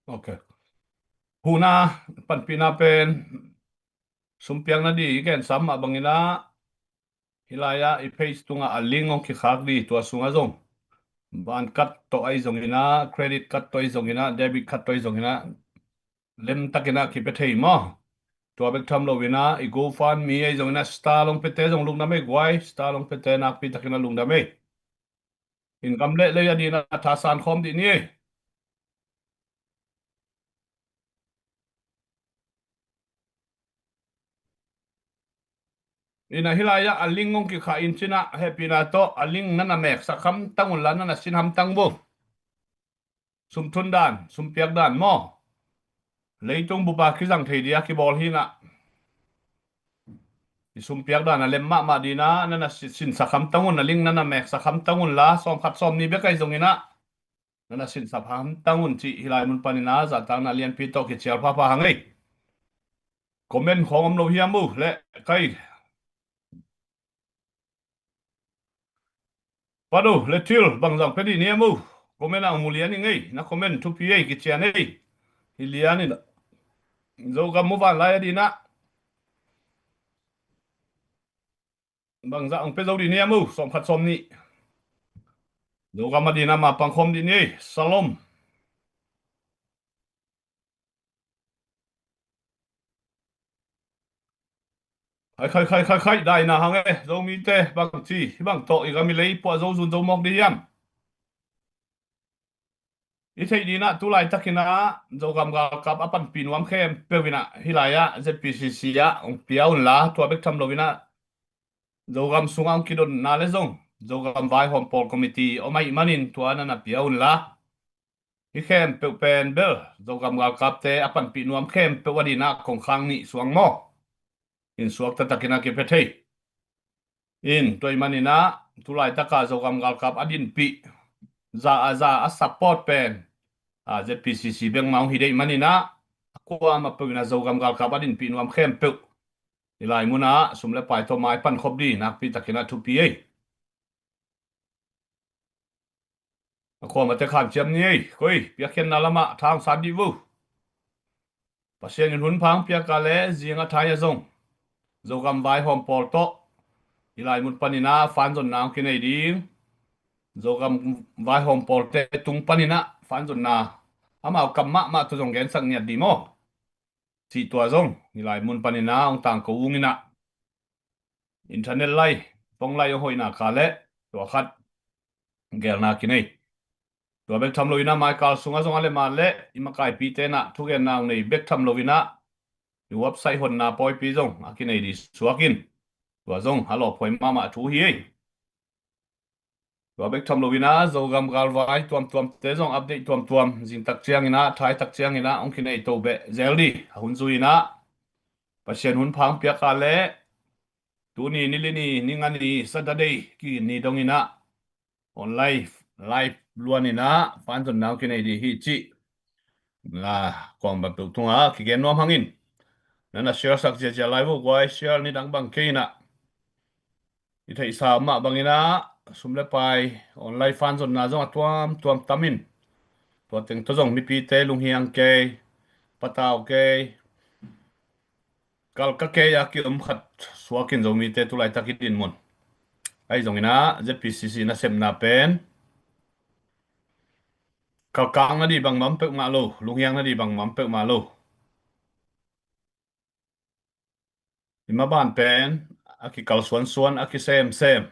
Ok. Huna panpihna pen sumpiakna di i gensam mah banginah hilai-ah i page tungah a link hong kikhak di, tua sungah zong bank card tawh ahi zonginah, credit card tawh ahi zonginah, debit card tawh ahi zonginah lemtakinah kipia thei maw? Tua bek tham loinah i GoFundMe ahi zonginah star long pete zong lungdam ei guai, star long pete nakpi takinah lungdam ei. In gam le lei a dinah thasan khawm dih ni ei. Ina hih lai-ah a link hong kikhah in cinah hehpihna tawh a link na na meksak hamtang unla na na sin hamtang vo. Sum thun dan, sum piak dan maw? Leitung bupa kizang thei dia kibawl hinah i sum piak dan a lem mahmah dinah na na si-, sinsak hamtang un, a link na na meksak hamtang unla sawm khat sawm nih bek ahi zonginah na na sinsak hamtang un cih hih lai mun paninah zahtakna lianpi tawh kicial phapha hang ei. Comment khawng om lo hiam uh le kai Pado le thil bangzah pia dih niam uh. Comment ah mu lian ing ei, na comment thupi ei, kician ei. Hi lian in Zogam mu van lai a dinah bangzah ang pia zo dih niam uh, sawm khat sawm nih. Zogam a dinah ma pangkhawm dih ni ei. Salom. Khai khai khai khai khai, daina hang e, Zomite bangci hibang tawh i gam i lei puah zo zun zo mawk dih hiam? I theih dinah tu laitakinah Zogam galkap a panpih nuam khempeuh inah hih lai-ah Z P C C ah hong pia unla tua bek tham loinah Zogam sungah hong kidonna le zong Zogam vaihawm pawl committee om ahih manin tua na na pia unla. Hih khempeuh pen bel Zogam galkapte a panpih nuam khempeuh a dinah kongkhang nih suang maw? In suak taktakin a kipia thei. In tua ahih maninah tu laitaka Zogam galkap a dinpih za a za a support pen a Z P C C bek mah hong hi deih maninah a kuamah peuh inah Zogam galkap a dinpih nuam khempeuh hih lai munah sum le pai tawh mai pankhop dih nakpi takinah thupi ei. A khuamate khanciam ni ei, koi piakkhiatna lamah tha hong sat dih vo. Pasian in hun pha hong piak a le zing a thai a zong Zogam vaihawm pawl tawh hih lai mun paninah fanzonna hong kinei ding. Zogam vaihawm pawlte tung paninah fanzonna amau kam mahmah tawh zong gensak ngiat dih maw? Cih tua zong hih lai mun paninah hong tangko unginah internet lai, phone lai a hoihna kha le tua khat gelna kinei. Tua bek tham loinah maikal sungah zong a le mah le i makaipite inah thugenna hong nei bek tham loinah i website honna pawipi zong a kinei dih suak in. Tua zong a lawphuai mahmah thu hi ei. Tua bek tham loinah Zogam galvai tuamtuamte zong update tuamtuam zingtak cianginah thaitak cianginah hong kinei to beh zel dih a hun zui inah Pasian hun pha hong piak a le tuni ni li ni, ni nga ni, Saturday ki ni donginah online live luaninah fanzonna hong kinei dih hi cih la kong ban peuh tungah kigen nuam hangin na na share sak ziazia lai vo guai, share ni dang bang kei inah i theihsa mah banginah sum le pai online fanzonna zong a tuamtuam tamin tua teng tawh zong mipite lunghiang kei, patau kei, kalka kei a ki-om khat suakin Zomite tu laitak i dinmun ahi zonginah Z P C C nasepna pen kalkang nadih bangmah om peuhmah lo, lunghiang nadih bangmah om peuhmah lo. I maban pen a kikalsuansuan, a kisemsem,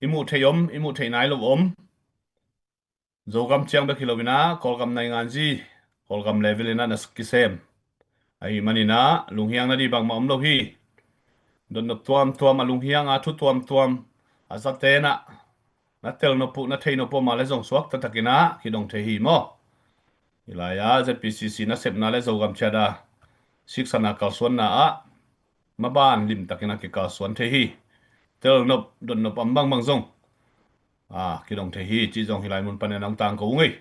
i muh theih om, i muh theih nai lo om. Zogam ciang bek hi loinah Kawlgam nainganzi, Kawlgam level inah na kisem ahih maninah lunghiang nadih bangmah om lo hi. Dotnop tuamtuam a lunghiang a thu tuamtuam a zatenah na tel nop uh, na thei nop uh mah le zong suak taktakinah kidong thei hi maw? Hih lai-ah Z P C C nasepna le Zogam ciat a siksana kalsuanna ah maban limtakinah kikalsuan thei hi. Tel nop, dotnop am bangbang zong a kidong thei hi cih zong hih lai mun panin hong tangko ung ei.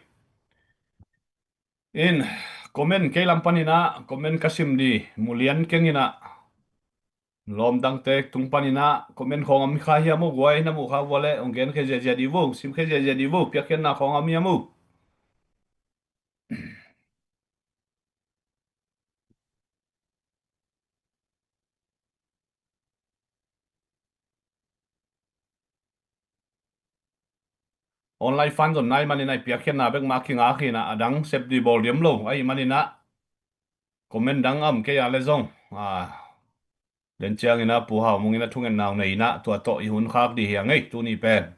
In comment kei lam paninah comment ka sim dih mu lian kenginah lawm dangte tung paninah comment khawng a mi kha hiam uh guai, na muh kha vua le hong gen khe ziazia dih vo, sim khe ziazia dih vo, piakkhiatna khawng a mi hiam uh. Online fanzonna ahih maninah i piakkhiatna bek mah kingak hinah a dang sep dih bawl diam lo ahih maninah comment dang a om kei a le zong a den cianginah Pu Hau Mung inah thungetna hong nei inah tua tawh i hun khak dih hi a ngei tuni pen.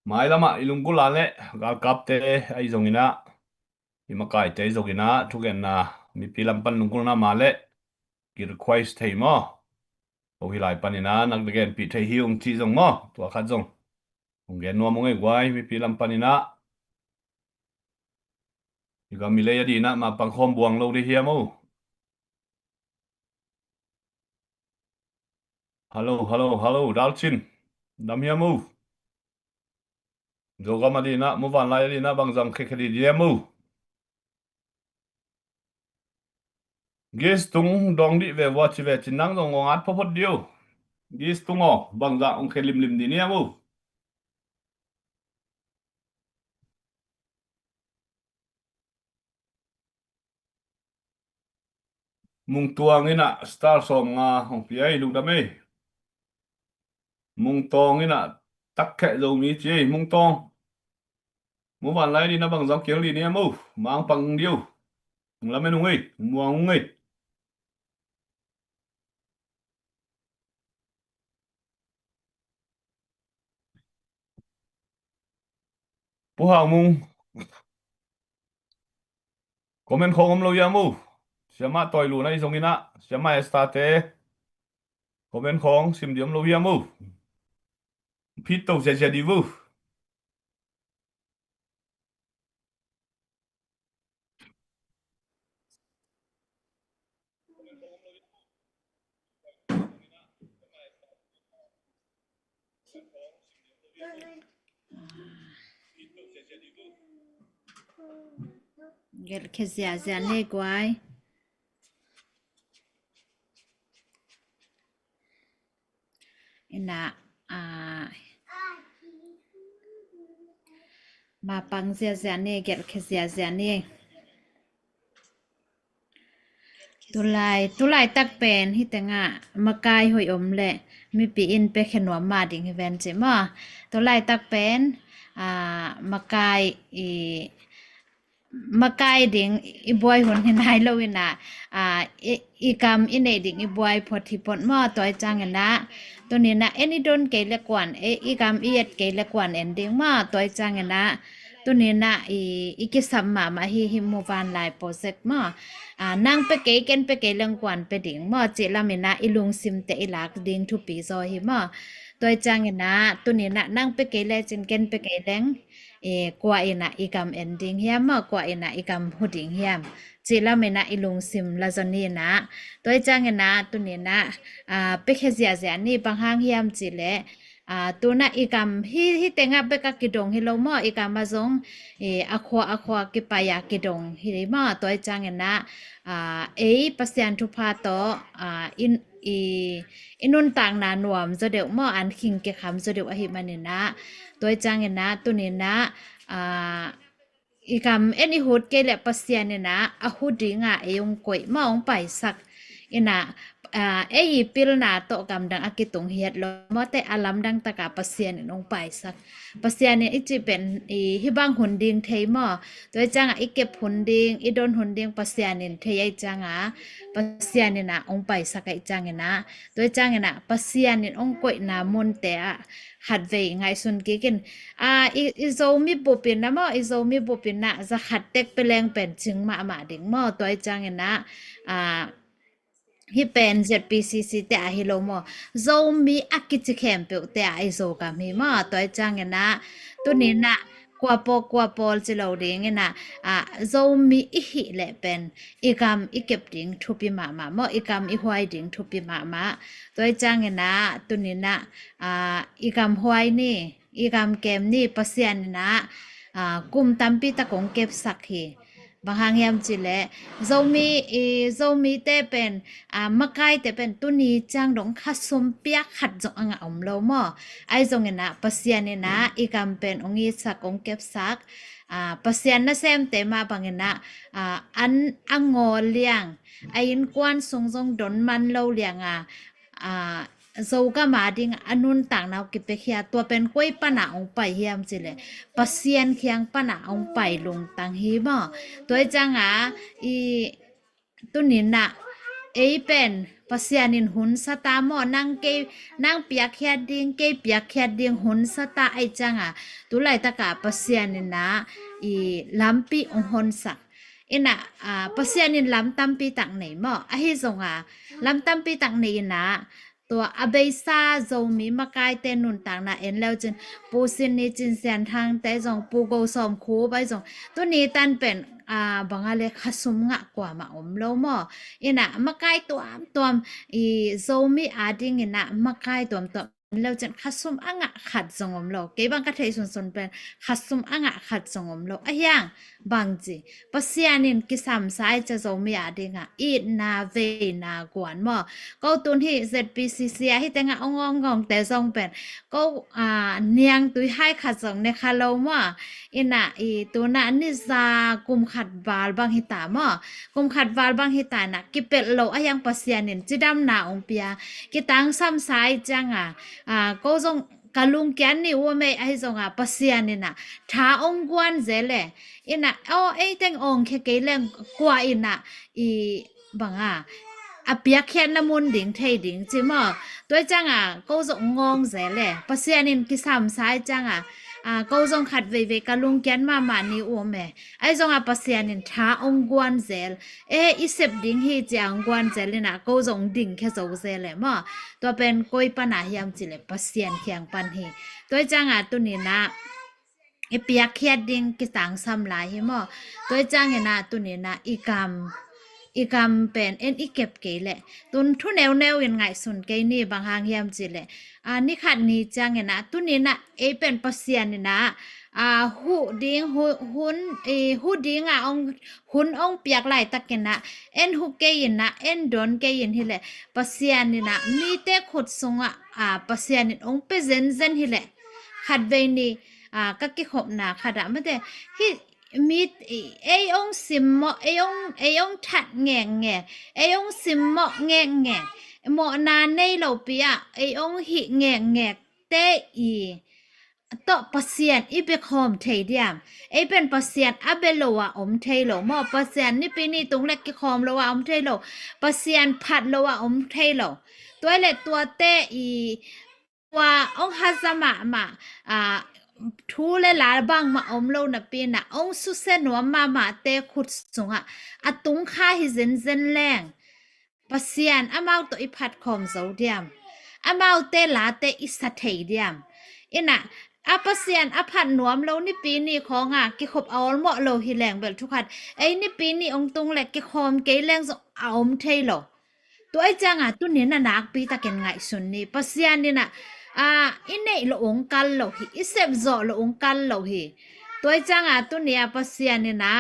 Mailamah i lunggulh a le galkapte ahi zonginah i makaite ahi zonginah thugenna mipi lam pan lunggulhna mah le ki request thei maw? Ko hi lai panin ah nak na genpih thei hi ung ci zong maw? Tua khat zong hong gen nuam ung ei guai, mipi lam panin ah. I gam i lei a dinah mapang khawm buang lo dih hiam o? Hallo, hallo, hallo, Dalcin. Dam hiam o? Zogam a dinah, muvanlai a dinah bangzang khekheli dih hiam o? Gis tung dong dih ve vua ci ve cin nang zong ngong at photphot dih o. Gis tung aw, bangzah ong khe limlim dih niam o. Mungtuang inah star sawm nga hong pia ei, lungdam ei. Mungtawng inah takkheh Zomi ci ei, Mungtawng. Muvanlai dina bangzah kiang li niam o, mangpang dih o. Lamen ung ei, muang ung ei. Pu Hau Mung. Comment khawng om lo hiam o? Siamah Tawi Lun ahi zongin ah, Siamah Esther te. Comment khawng sim dih om lo hiam o? Phit to ziazia dih vo. Gelh khia ziazia ni guai. Inah, ah, mapang ziazia ni, gelh khia ziazia ni. Tulai, tulai tak pen hi tengah makai hoih om le mipi in pekhe nuam ma ding hi ven ci maw. Tulai tak pen, ah, makai i makai ding i buai hun hi nai lo inah, ah, i, i kam i neih ding i buai phot hi phot maw. Tua i ciangin ah, tuni inah en i don kei le kuan, e, i kam i et kei le kuan en ding maw. Tua i ciangin ah, tuni inah i, i kisam mahmah hi, hi muvanlai project maw. Ah, nang pe kei, ken pe kei leng kuan pe ding maw, cih lam inah i lungsim te i lak ding thupi zaw hi maw. Tua i ciangin ah, tuni inah nang pe kei le cin ken pe kei leng, e, kua inah i kam en ding hiam maw, kua inah i kam hu ding hiam, cih lam inah i lungsim la zaw ni inah. Tua i ciangin ah, tuni inah, ah, pekhe ziazia ni, bang hang hiam cih leh, ah, tunah i kam hi, hi tengah bek a kidong hi lo maw, i kam ah zong, e, a khua, a khua kipai a kidong hi maw. Tua i ciangin ah, ah, ei Pasian thupha tawh, ah, in, i, i nuntakna nuam zaw deuh maw, an khing kikham zaw deuh ahih manin ah, tua i ciangin ah, tuni inah, ah, i kam en i hut kei le Pasian inah a hu dinga ei ong koih maw, ong paisak inah, ah, ei i pilna tawh gamdang a kitung hiat lo maw, te a lamdang taka Pasian in ong paisak. Pasian in i cih pen i hih bang hun ding thei maw. Tua i ciangah i kep hun ding, i don hun ding Pasian in thei ahi ciangah, Pasian inah ong paisak ahi ciangin ah, tua i ciangin ah Pasian in ong koihna munte ah khatvei ngaihsun kik in. Ah, i, i Zomi bup inah maw, i Zomi bup inah za khat tek pe leng pen cing mahmah ding maw. Tua i ciangin ah, ah, hih pen Z P C C te ah hi lo maw, Zomi a kici khempeuh te ah i Zogam hi maw. Tua i ciangin ah, tuni inah kua pawl, kua pawl ci lo ding inah, ah, Zomi i hih leh pen i kam i kep ding thupi mahmah maw, i kam i huai ding thupi mahmah. Tua i ciangin ah, tuni inah, ah, i kam huai ni, i kam kem ni, Pasian inah, ah, kum tampi tak ong kepsak hi. Bang hang hiam cih leh, Zomi, i, Zomite pen, ah, makaite pen tuni ciang dong kha sum piak khat zong a ngah om lo maw. Ahi zongin ah Pasian inah i kam pen ong itsak, ong kepsak, ah, Pasian nasemte mah bangin ah, ah, an a ngawl liang, a innkuan sung zong don man lo liang a, ah, Zogam a ding a nuntakna uh kipiakhia, tua pen koi pana ong pai hiam cih leh Pasian kiang pana ong pai lungtang hi maw. Tua i ciangah i tuni inah ei pen Pasian in hun sa ta maw, nang kei, nang piakkhiat ding, kei piakkhiat ding hun sa ta ahi ciangah, tu laitakah Pasian inah i lampi ong honsak. Ina, ah, Pasian in lam tampi tak nei maw. Ahi zonga lam tampi tak nei ina, tua a beisa Zomi makaite nuntakna en leu cin, Pu Sin Ni Cin Sian Thang te zong, Pu Go Sawm Khup ai zong, tuni tan pen, ah, banga le khasum ngah kuamah om lo maw. Ina makai tuamtuam i Zomi a ding ina makai tuamtuam leu cin khasum a ngah khat zong om lo. Kei bang ka thei sunsun pen khasum a ngah khat zong om lo. A hiang bang ci, Pasian in kisamsa i ca Zomi a dinga itna veina guan maw. Ko tun hi Z P C C a hi tenga ong ong ngong te zong pen ko, ah, niang tui hai khat zong ne kha lo maw. Ina i tuna ni za kum khat val bang hi ta maw. Kum khat val bang hi ta ina kipelh lo a hiang Pasian in cidamna ong pia. Kitangsam sa i cianga, ah, ko zong ka lungkian ni uam ei ahi zonga Pasian ina tha ong guan zel e. Ina aw ei teng ong khe kei leng kua ina i banga a piakkhiatna mun ding thei ding ci maw. Tua i cianga ko zong ngong zel e. Pasian in kisamsa i cianga, ah, ko zong khat veivei ka lungkian mahmah ni uam e. Ahi zonga Pasian in tha ong guan zel e, i sep ding hi cia ong guan zel ina ko zong ding khe zo zel e maw. Tua pen koi pana hiam cile Pasian kiang pan hi. Tua i cianga tuni ina i piakkhiat ding kitangsam lai hi maw. Tua i ciangina tuni ina i kam, i kam pen en i kep kei le tun thu neuneu in ngaihsun kei ni bang hang hiam cile, ah, ni khat ni ciangina tuni ina ei pen Pasian ina, ah, hu ding hu, hun i hu dinga ong hun ong piak laitakina en hu kei ina en don kei in hile Pasian ina mite khut sunga, ah, Pasian in ong pe zenzen hile khat vei ni, ah, ka kikhopna khat ah mate hi mi ei ong simmawh ei ong ei ong that ngekngek ei ong simmawh ngekngek mawhna nei lopi ah ei ong hih ngekngek te i tawh Pasian i bekhawm thei diam. Ei pen Pasian a be lo a om thei lo maw. Pasian nipi ni tung le kikhawm lo a om thei lo. Pasian phat lo a om thei lo. Tua le tuate i tua ong haza mahmah, ah, thu le la bangmah om lo napi ina ong susia nuam mahmahte khut sungah a tung kha hi zenzen leng Pasian amau tawh i phatkhawm zo diam. Amaute late i sa thei diam. Ina a Pasian a phat nuam lo nipi ni khawnga kikhop a awlmawh lo hi leng bel thukhat ei nipi ni ong tung le kikhawm kei leng zong a om thei lo. Tua i cianga tuni ina nakpi takin ngaihsun ni. Pasian ina, ah, i neih lo ong kal lo hi, i sep zawh lo ong kal lo hi. Tua i cianga tuni a Pasian ina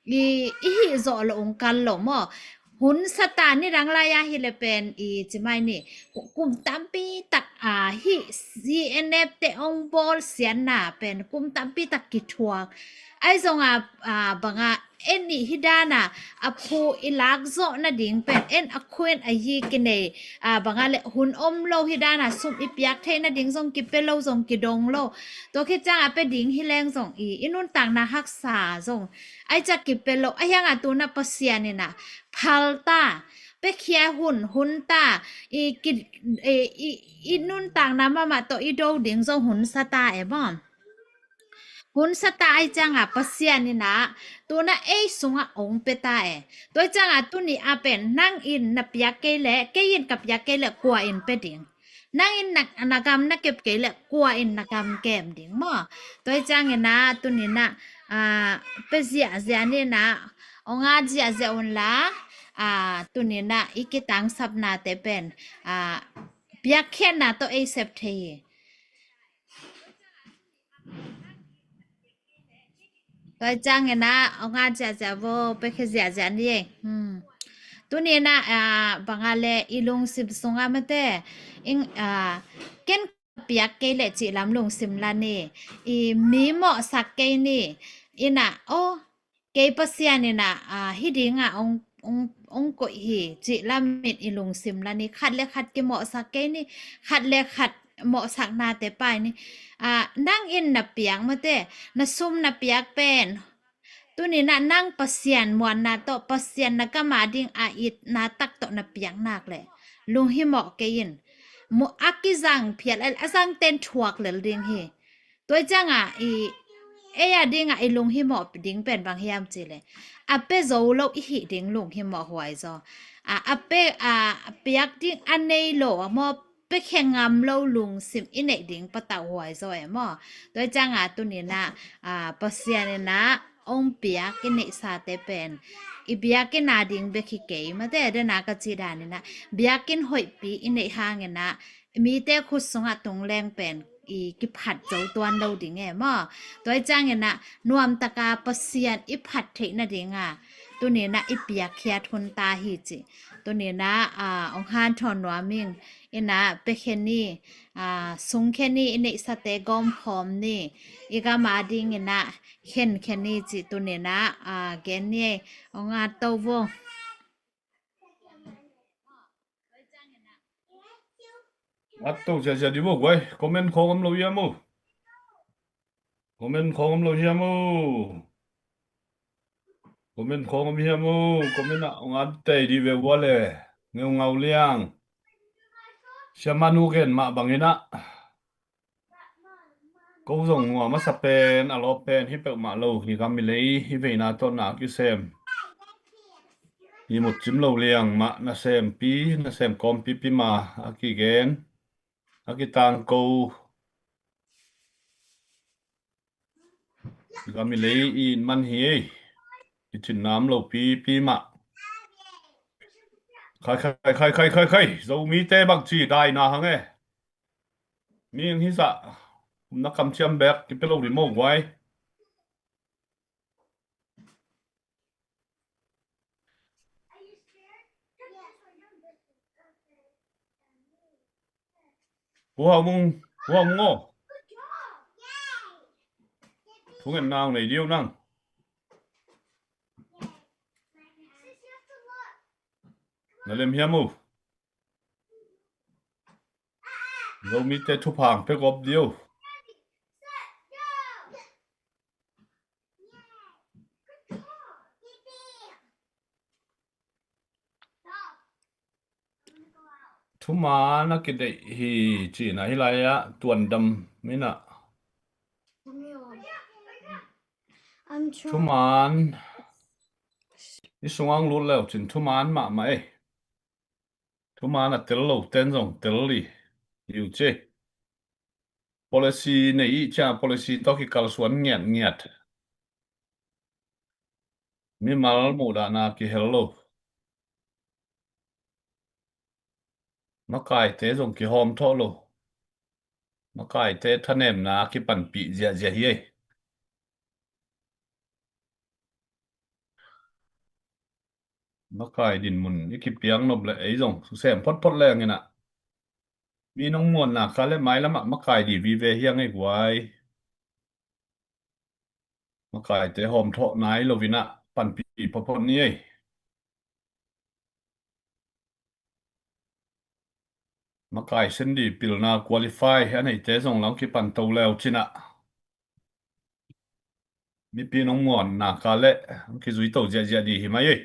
i, i hih zawh lo ong kal lo maw. Hun sata ni dang lai a hile pen i cimai ni kum tampi tak, ah, hih C N F te ong bawl sianna pen kum tampi tak kithuak. Ahi zonga, ah, banga en i hi dana a khu i lak zawh nading pen en a khu en a yi kinei, ah, banga le hun om lo hi dana sum i piak theih nading zong kipe lo zong kidong lo. Tua khit cianga pe ding hi leng zong i, i nuntakna haksa zong ai ca kipe lo. A hianga tuna Pasian ina phal ta, pe khia hun hun ta, i ki, i, i, i nuntakna mahmah tawh i do ding zong hun sa ta e maw. Hun sa ta ai cianga Pasian ina tuna ei sunga ong pe ta e. Tua i cianga tuni a pen nang in na piak kei le kei in ka piak kei le kua in pe ding. Nang in na, na gam na kep kei le kua in na gam kem ding maw. Tua i ciangina tuni ina, ah, pe ziahziah ni ina ong at ziahziah unla, ah, tuni ina i kitangsapnate pen, ah, piakkhiatna tawh ei sep thei hi. Tua i ciangina ong at ziahziah vo, pe khia ziahziah ni ei. Hmm. Tuni ina, ah, banga le i lungsim sunga mate ing, ah, ken piak kei le cih lam lungsim la ni. I mi mawhsak kei ni. Ina, oh, kei Pasian ina, ah, hi dinga ong, ong, ong koih hi cih lam in i lungsim la ni. Khat le khat kimawhsak kei ni. Khat le khat mawhsaknate pai ni. Ah, nang in na piak mate, na sum na piak pen tuni ina nang Pasian muanna tawh Pasian na gam a ding a itna tak tawh na piak nak le lunghimawh kei in. Mu a kizang phial a zang ten thuak lel ding hi. Tua i cianga i Ei a dingah i lunghimawh ding pen bang hiam cih leh, a pia zo lo i hih ding lunghimawh huai zaw. A, a pia, a, a piak ding a nei lo a maw, piakhia ngam lo lungsim i neih ding patauh huai zaw e maw. Tua hi ciangah tuni-in ah, a, Pasian in ah hong piak i neihsate pen i biakinn a ding bek hi kei mate, den a ka cih danin ah biakinn hoihpi i neih hangin ah mite khut sungah tung leng pen i kiphat zo tuan lo ding e maw. Tua hi ciangin ah nuamtaka Pasian i phat theih nadinga tuni-in ah i piakkhiat hun ta hi ci. Tuni-in ah, a, hong hanthawn nuam ing. In ah piakhia ni, a, sungkhia ni, i neihsate gawmkhawm ni, i gam a dingin ah khenkhia ni ci tuni-in ah, a, gen ni ei. Hong at to vo. At to ziahziah di vo guai. Comment khawng om lo hiam o? Comment khawng om lo hiam o? Comment khawng om hiam o? Comment ah hong at tei di ve ua le. Ngeungau Liang. Siamah nu gen mah bangin ah, ko zong nuam a sa pen, a lawp pen hi peuhmah lo, hi gam i lei, hi veina tawh na kisem. Hi mutcim lo liang mah, nasempi, nasem kawmpipi mah a kigen, a kitangko. Hi gam i lei i it man hi ei. I cinna om lopipi mah. Khai, khai, khai, khai, khai, khai. Zomite bangci daina hang e. Mi ang hi zah. Umna kamciam bek kipia lo ri maw guai. Pu Hau Mung, Pu Hau Mung aw. Thungetna nei diu nang. Na lem hiam uh? Zomite thupha ang pia gawp diu. Thuman a kideih hi cihna hi lai-ah tuandam minah. Thuman i sungah ang lut leu cin thuman mahmah ei. Thuman a tel lo ten zong tel li hi uh ci. Policy nei ih cia policy tawh kikalsuan ngiatngiat. Mimal muhdahna kihel lo. Makaite zong kihawm thawh lo. Makaite thanemna kipanpih ziahziah hi ei. Makai dinmun i kipiak nop le ei zong susem photphot leng inah. Mi nong muanna kha le mailamah makai di vive hiang ei guai. Makaite hawm thawh nai lo inah panpih photphot ni ei. Makai sendi pilna qualify a neite zong lam kipan to leu cinah. Mipi nong muanna kha le kizui to ziahziah di hi mai ei.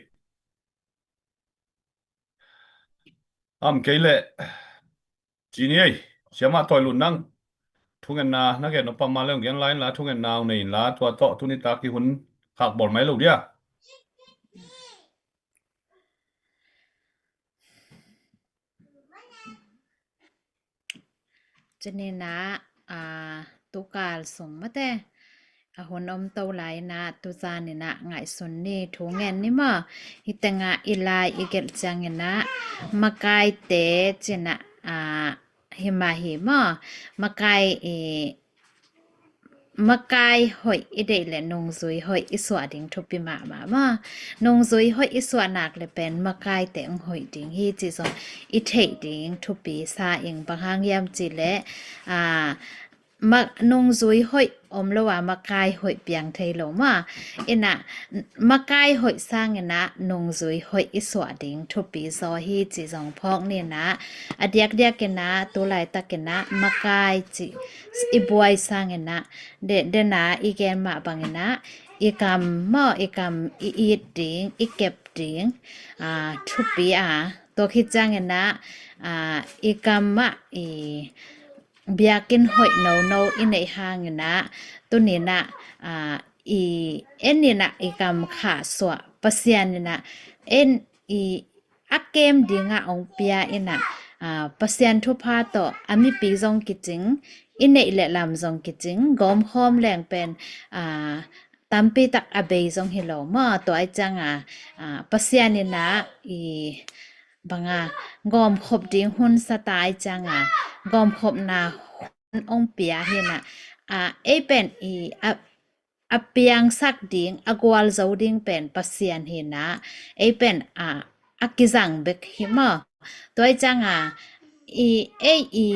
Am kei leh ci ni ei, siamah tawi lut nang. Thungetna na gen nop pah ma le hong gen lai inla, thungetna hong nei inla, tua tawh tuni tak i hun khak bawl mai lo dia. Cini inah, a, tukal sung mate a hun om to lai inah, tuzan inah ngaihsun ni, thu ngen ni maw? Hi tengah i lai i gelh ciang inah makaite cinah, a, hi mah hi maw? Makai i, makai hoih i deih le nungzui hoih i suah ding thupi mahmah maw? Nungzui hoih i suah nak le pen makaite hong hoih ding hi cih zong i theih ding thupi sa ing. Bang hang hiam cih leh, a, ma-, nungzui hoih om lo a makai hoih piang thei lo maw? Inah makai hoih sang inah nungzui hoih i suah ding thupi zaw hi cih zong phawk ni inah. A diakdiak inah tu laitak inah makai cih i buai sang inah, de, dena i gen mah bang inah i kam maw, i kam i it ding, i kep ding, a, thupi a, tua khit ciang inah, a, i kam mah i biakinn hoih nono i neih hangin ah, tuni-in ah, aa, i, en in ah i kam khahsuah, Pasian in ah en i a kem dingah hong pia in ah, aa, Pasian thupha tawh a mipi zong kicing, i neih le lam zong kicing, gawmkhawm leng pen, aa, tampi tak a bei zong hi lo maw. Tua ahih ciangah, aa, Pasian in ah i bang a gawmkhop ding hun sa ta ahih ciangah, gawmkhopna hun hong pia hi in ah, aa, ei pen i a, a piangsak ding, a gualzo ding pen Pasian hi in ah, ei pen a, a kizang bek hi maw. Tua ahih ciangah i, ei i,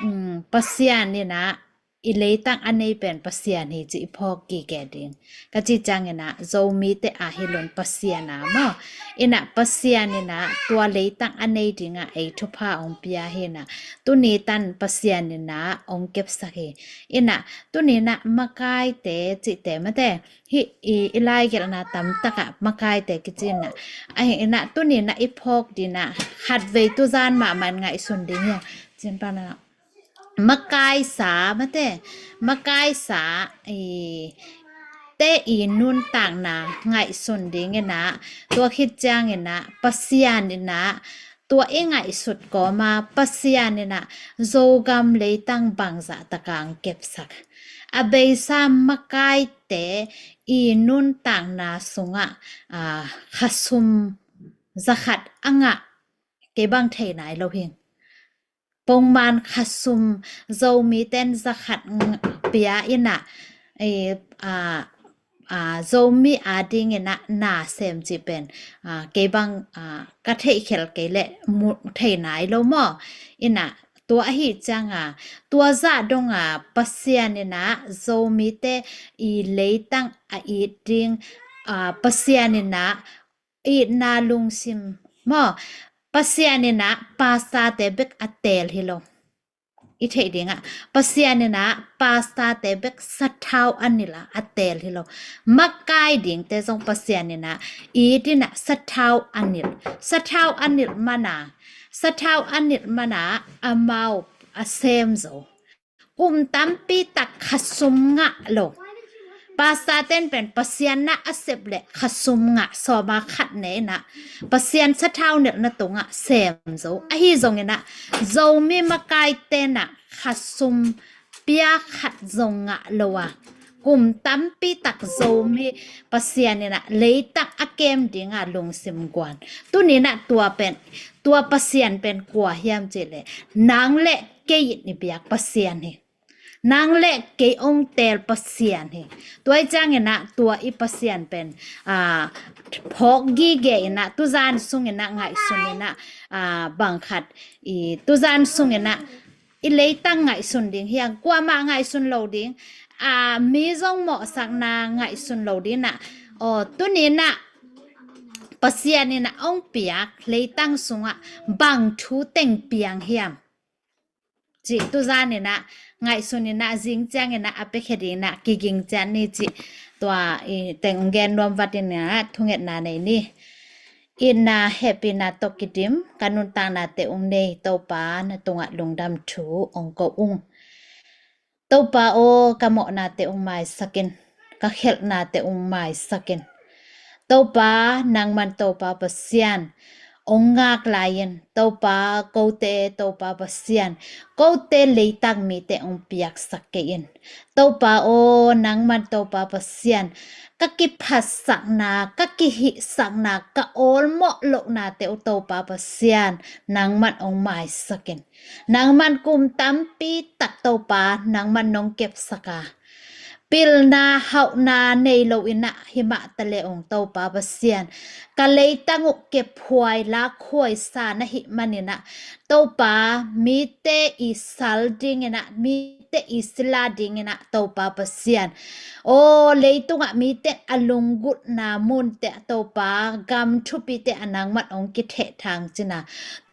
um, Pasian in ah i leitang a nei pen Pasian hi cih i phawk gige ding. Ka cih ciangin ah Zomite a hi lo in Pasian a maw. In ah Pasian in ah tua leitang a nei dingah ei thupha hong pia hi in ah, tuni tan Pasian in ah hong kepsak hi. In ah tuni-in ah makaite cihte mate, hih i, i laigelhna tamtakah makaite kici in ah, ahi in ah tuni-in ah i phawk ding ah, khatvei tuzan mahmah in ngaihsun ding hi a, cin pan ah makaisa mate, makaisa i, te i nuntakna ngaihsun ding in ah, tua khit ciangin ah Pasian in ah tua i ngaihsut kawma Pasian in ah Zogam leitang bangzah takah hong kepsak. A beisa makaite i nuntakna sungah, aa, khasum zakhat a ngah kei bang thei nai lo hi. Pongman khasum Zomite in zakhat ng-, pia in ah, eh, aa, aa, Zomi adingin ah na sem cih pen, aa, kei bang, aa, ka theihkhelh kei leh mu thei nai lo maw. In ah tua ahih ciangah, tua zah dongah Pasian in ah Zomite i leitang a it ding, aa, Pasian in ah itna lungsim maw, Pasian in ah pastorte bek a teel hi lo. I theih dingah Pasian in ah pastorte bek sathau a nilh a, a teel hi lo. Makai dingte zong Pasian in ah it in ah sathau a nilh. Sathau a nilh man a, sathau a nilh man a amau a sem zo. Kum tampi tak khasum ngah lo. Pastorte in pen Pasian na a sep leh khasum ngah, sawm a khat ne in ah Pasian sathau nilhna tungah sem zo. Ahi zongin ah Zomi makaite in ah khasum pia khat zong ngah lo a, kum tampi tak Zomi Pasian in ah leitang a kem dinga lungsim guan. Tuni-in ah tua pen, tua Pasian pen kua hiam cih leh nang le kei in i biak Pasian hi. Nang le kei hong teel Pasian hi. Tua ahih ciangin ah tua i Pasian pen, aa, phawk gige in ah, tuzan sungin ah ngaihsun in ah, aa, bang khat i tuzan sungin ah i leitang ngaihsun ding hi hang, kuamah ngaihsun lo ding, aa, mi zong mawhsakna ngaihsun lo ding in ah, aw, tuni-in ah Pasian in ah hong piak leitang sungah bang thu teng piang hiam cih tuzan in ah ngaihsun in ah, zing ciangin ah a piakhia ding in ah kiging ciat ni cih tua i teng hong gen nuam vat in ah thungetna nei ni. Itna hehpihna tawh kidim, ka nuntaknate hong nei Topa, na tungah lungdam thu hong ko ung. Topa aw, ka mawhnate hong maisak in, ka khelhnate hong maisak in. Topa, nangman Topa Pasian hong ngak lai in. Topa, kote Topa Pasian, kote leitang mite hong piaksak kei in. Topa aw, nangman Topa Pasian, ka kiphatsakna, ka kihihsakna, ka awlmawh lohnate uh Topa Pasian, nangman hong maisak in. Nangman kum tampi tak Topa, nangman nong kepsak a, pilna hauhna nei lo in ah, himah taleh ong Topa Pasian, ka leitang uh kephuai lakhuai sa na hih manin ah, Topa, mite i sal ding in ah, mite i sila ding in ah, Topa Pasian, aw, leitungah mite a lunggulhna munte ah Topa, gam thupite ah nangman ong kithehthang cin a,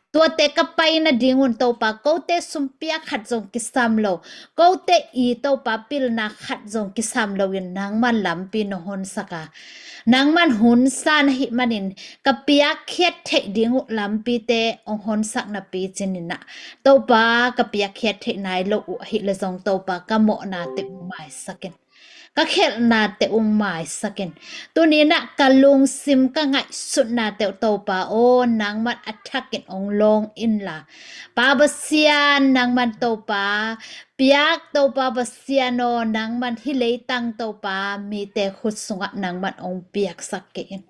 Tuate ka pai nadingun Topa, kote sumpiak khat zong kisam lo, kote i Topa pilna khat zong kisam loin nangman lampi nong honsak a, nangman hun san ahih manin ka piakkhiat theih ding uh lampite hong honsak napi cin in ah, Topa, ka piakkhiat theih nai lo uh ahih leh zong Topa, ka mawhnate uh maisak in, ka khelhnate uh maisak in. Tuni in ah ka lungsim, ka ngaihsutnate uh Topa aw, nangman a thakin hong lawng inla, Pa Pasian, nangman Topa, piak Topa Pasian aw, nangman hih leitang Topa mite khut sungah nangman hong piaksak kei in.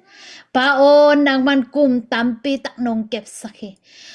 Pa aw, nangman kum tampi tak nong kepsak hi.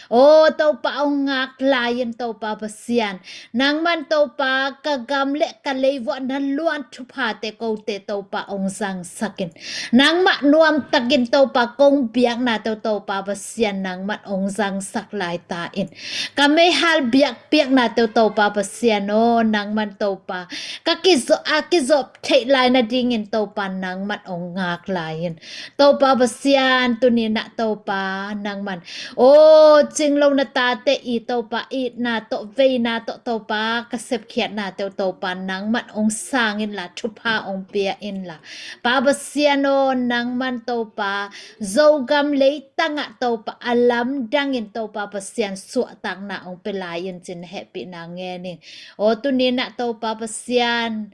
Aw Topa, hong ngak lai in Topa Pasian, nangman Topa ka gam le ka leivuah na luan thuphate kote Topa hong zangsak in. Nangmah nuamtakin Topa kong biaknate uh Topa Pasian, nangman hong zangsak lai ta in. Ka meihal biakpiaknate uh Topa Pasian aw, nangman Topa ka kizo-, a kizop theih lai nadingin Topa nangman hong ngak lai in. Topa Pasian, tuni in ah Topa nangman aw, cinglo na tate i Topa itna tawh, veina tawh Topa ka sepkhiatnate uh Topa nangman hong sang inla, thupha hong pia inla, Pa Pasian aw, nangman Topa Zogam leitangah Topa a lamdangin Topa Pasian suahtakna hong pia lai in cin hehpihna ngen ing. Aw tuni in ah Topa Pasian,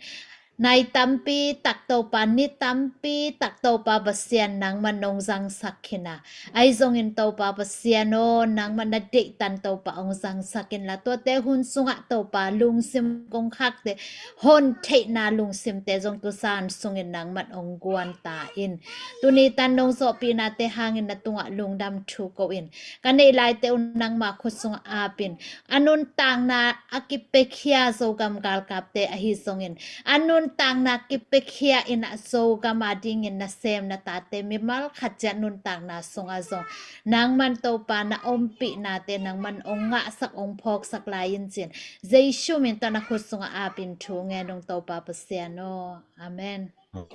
nai tampi tak Topa, ni tampi tak Topa Pasian nangman nong zangsak khin a, ahi zongin Topa Pasian aw, nangman na deihtan Topa hong zangsak inla, tuate hun sungah Topa lungsim kongkhakte hon theihna lungsimte zong tu zan sungin nangman hong guan ta in. Tuni tan nong zawhpihnate hangin na tungah lungdam thu ko in. Ka neih laite uh nangma khut sungah ap in. A nuntakna a kipiakhia Zogam galkapte ahi zongin, a nuntakna kipiakhia in ah Zogam adingin nasem na tate mimal khat ciat nuntakna sungah zong nangman Topa na ompihnate nangman hong ngahsak, hong phawksak lai in cin, Jesu min tawh na khut sungah ap in thu ngen ung Topa Pasian aw. Amen.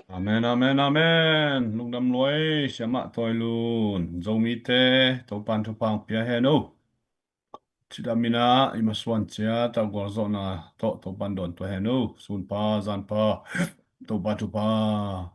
Amen, amen, amen. Lungdam luai, Siamah Tawi Lun. Zomite, Topan thupha hong pia hen o. Cidam in ah i masuan ciat a gualzawhna tawh Topan dawntuah hen o. Sunpha, zanpha, Topa thupha.